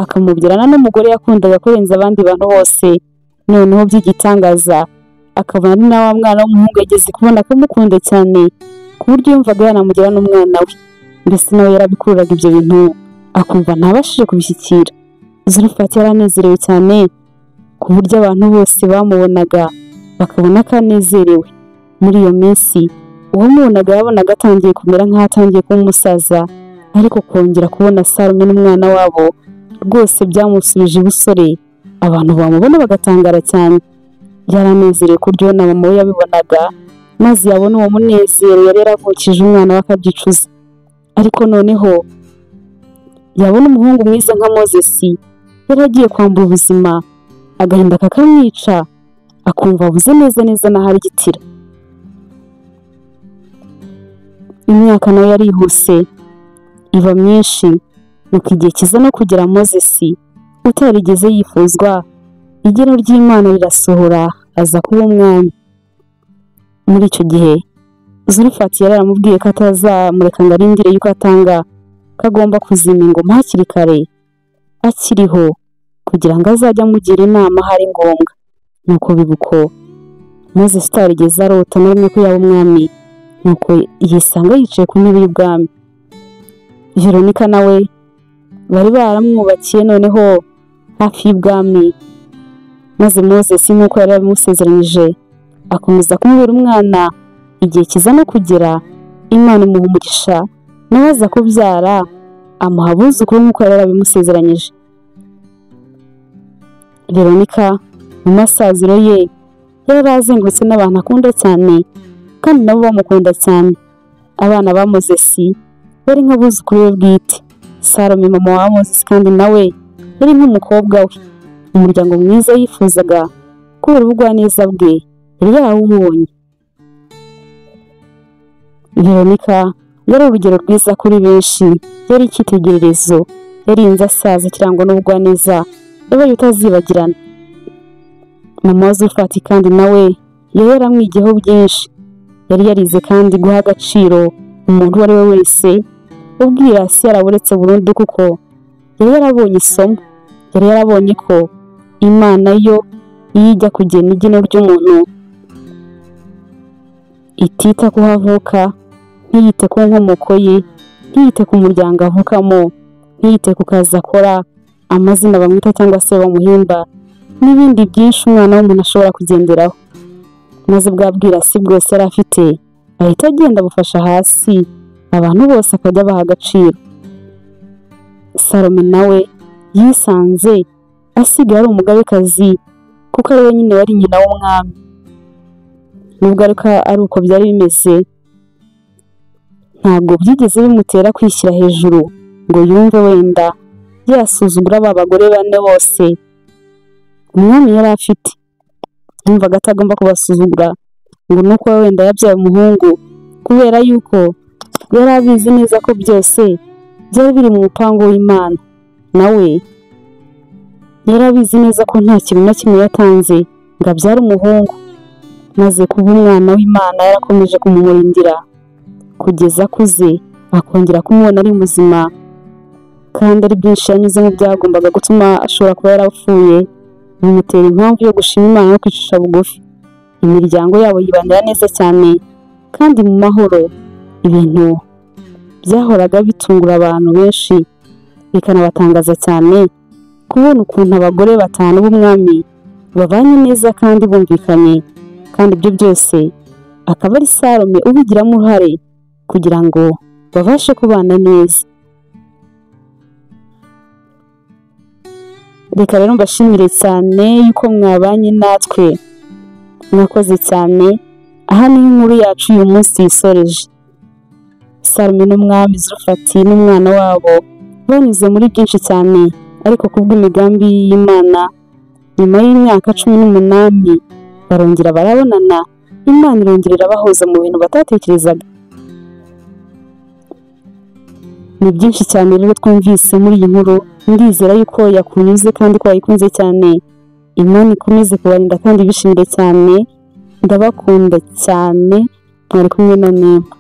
akamubyarana n'umugore yakundaga kurenza abandi bantu bose. Noneho by'igitangaza akabona ari na wa mwana w'umuhungu yageze kubona akamukunda cyane, ku buryo yumvaga yanamugira n'umwana we. Mbese nawe yarabikururaga ibyo bintu akumva ntabashije kubishyikira. Zurufati yaranezerewe cyane ku buryo abantu bose bamubonaga bakabona ko anezerewe. Muri iyo minsi uwamubonaga yabonaga atangiye kumera nk'aho atangiye kuba umusaza, ariko kongera kubona Salome n'umwana wabo rwose byamusubije ubusore. Abantu bamubona bagatangara cyane. Yaranezerewe ku buryo na mama we yabibonaga, maze yabona uwo munezero yari yaravukije umwana we akabyicuza. Ariko noneho yabona umuhungu mwiza nka Moses yari agiye kwambura ubuzima, agahinda kakamwica, akumva abuze neza neza n'aho arigitira. Imyaka nayo yarihuse iba myinshi, nuko igihe kiza no kugera Moses utarigeze yifuzwa, igeno ry'Imana rirasohora, aza kuba umwami. Muri icyo gihe Zurufati yari yaramubwiye ko atazamureka ngo arindire yuko atanga, ko agomba kuzima ingoma hakiri kare akiriho, kugira ngo azajye amugira inama ahari ngombwa. Nuko biba uko. Moses utarigeze arota na rimwe ko yaba umwami, nuko yisanga yicaye ku ntebe y'ubwami. Veronica nawe bari baramwubakiye noneho hafi y'ubwami, maze Moses nk'uko yari yabimusezeranyije akomeza kumubera umwana. Igihe kiza no kugera Imana imuha umugisha, nawe aza kubyara, amuha abuzukuru nk'uko yari yarabimusezeranyije. Veronica mu masaziro ye yari azengurutse n'abantu akunda cyane, kandi nabo bamukunda cyane. Abana ba Moses bari nk'abuzukuru be bwite. Salome mama wa Moses kandi nawe yari nk'umukobwa we. Umuryango mwiza yifuzaga kubera ubugwaneza bwe yari yarawubonye. Veronica yari urugero rwiza kuri benshi, yari icyitegererezo, yarinze asaza kirangwa n'ubugwaneza yabaye utazibagirana. Mama wa Zurufati kandi nawe yari yaramwigiyeho byinshi. Yari yarize kandi guha agaciro umuntu uwo ari we wese, ubwirasi yaraburetse burundu, kuko yari yarabonye isomo. Yari yarabonye ko Imana yo iyo ijya kugena igeno ry'umuntu itita ku ho avuka, ntiyite ku nkomoko ye, ntiyite ku muryango avukamo, ntiyite ku kazi akora, amazina bamwita cyangwa se bamuhimba, n'ibindi byinshi umwana w'umuntu ashobora kugenderaho. Maze bwa bwirasi bwose yari afite ahita agenda abufasha hasi, abantu bose akajya abaha agaciro. Salome nawe yisanze asigaye ari umugabekazi, kuko ari we nyine wari nyina w'umwami. Nubwo ariko ari uko byari bimeze, ntabwo byigeze bimutera kwishyira hejuru ngo yumve wenda yasuzugura ba bagore bane bose umwami yari afite. Yumvaga atagomba kubasuzugura ngo nuko wenda yabyaye umuhungu, kubera yuko yari abizi neza ko byose byari biri mu mupango w'Imana. Nawe yari abizi neza ko nta kintu na kimwe yatanze ngo abyare umuhungu, maze kuba umwana w'Imana yarakomeje kumumurindira kugeza akuze, akongera kumubona ari muzima, kandi ari byinshi yanyuzemo byagombaga gutuma ashobora kuba yarapfuye, bimutera impamvu yo gushima Imana no kwicisha bugufi. Imiryango yabo yibanira neza cyane kandi mu mahoro, ibintu Byahoraga bitungura abantu benshi bikanabatangaza cyane kubona ukuntu abagore 5 b'umwami babanye neza kandi bumvikanye, kandi ibyo byose akaba ari Salome ubigiramo uruhare kugira ngo babashe kubana neza. Reka rero mbashimire cyane yuko mwabanye natwe, mwakoze cyane. Aha niho inkuru yacu uyu munsi tuyisoreje. Salome n'umwami Zurufati n'umwana wabo banyuze muri byinshi cyane, ariko kubw'imigambi y'Imana nyuma y'imyaka 18 barongera barabonana, Imana irongera irabahuza mu bintu batatekerezaga. Ni byinshi cyane rero twumvise muri iyi nkuru, ndizera yuko yakunyuze kandi ko wayikunze cyane. Imana ikomeze kubarinda kandi bishimire cyane, ndabakunda cyane, mwari kumwe na Nema.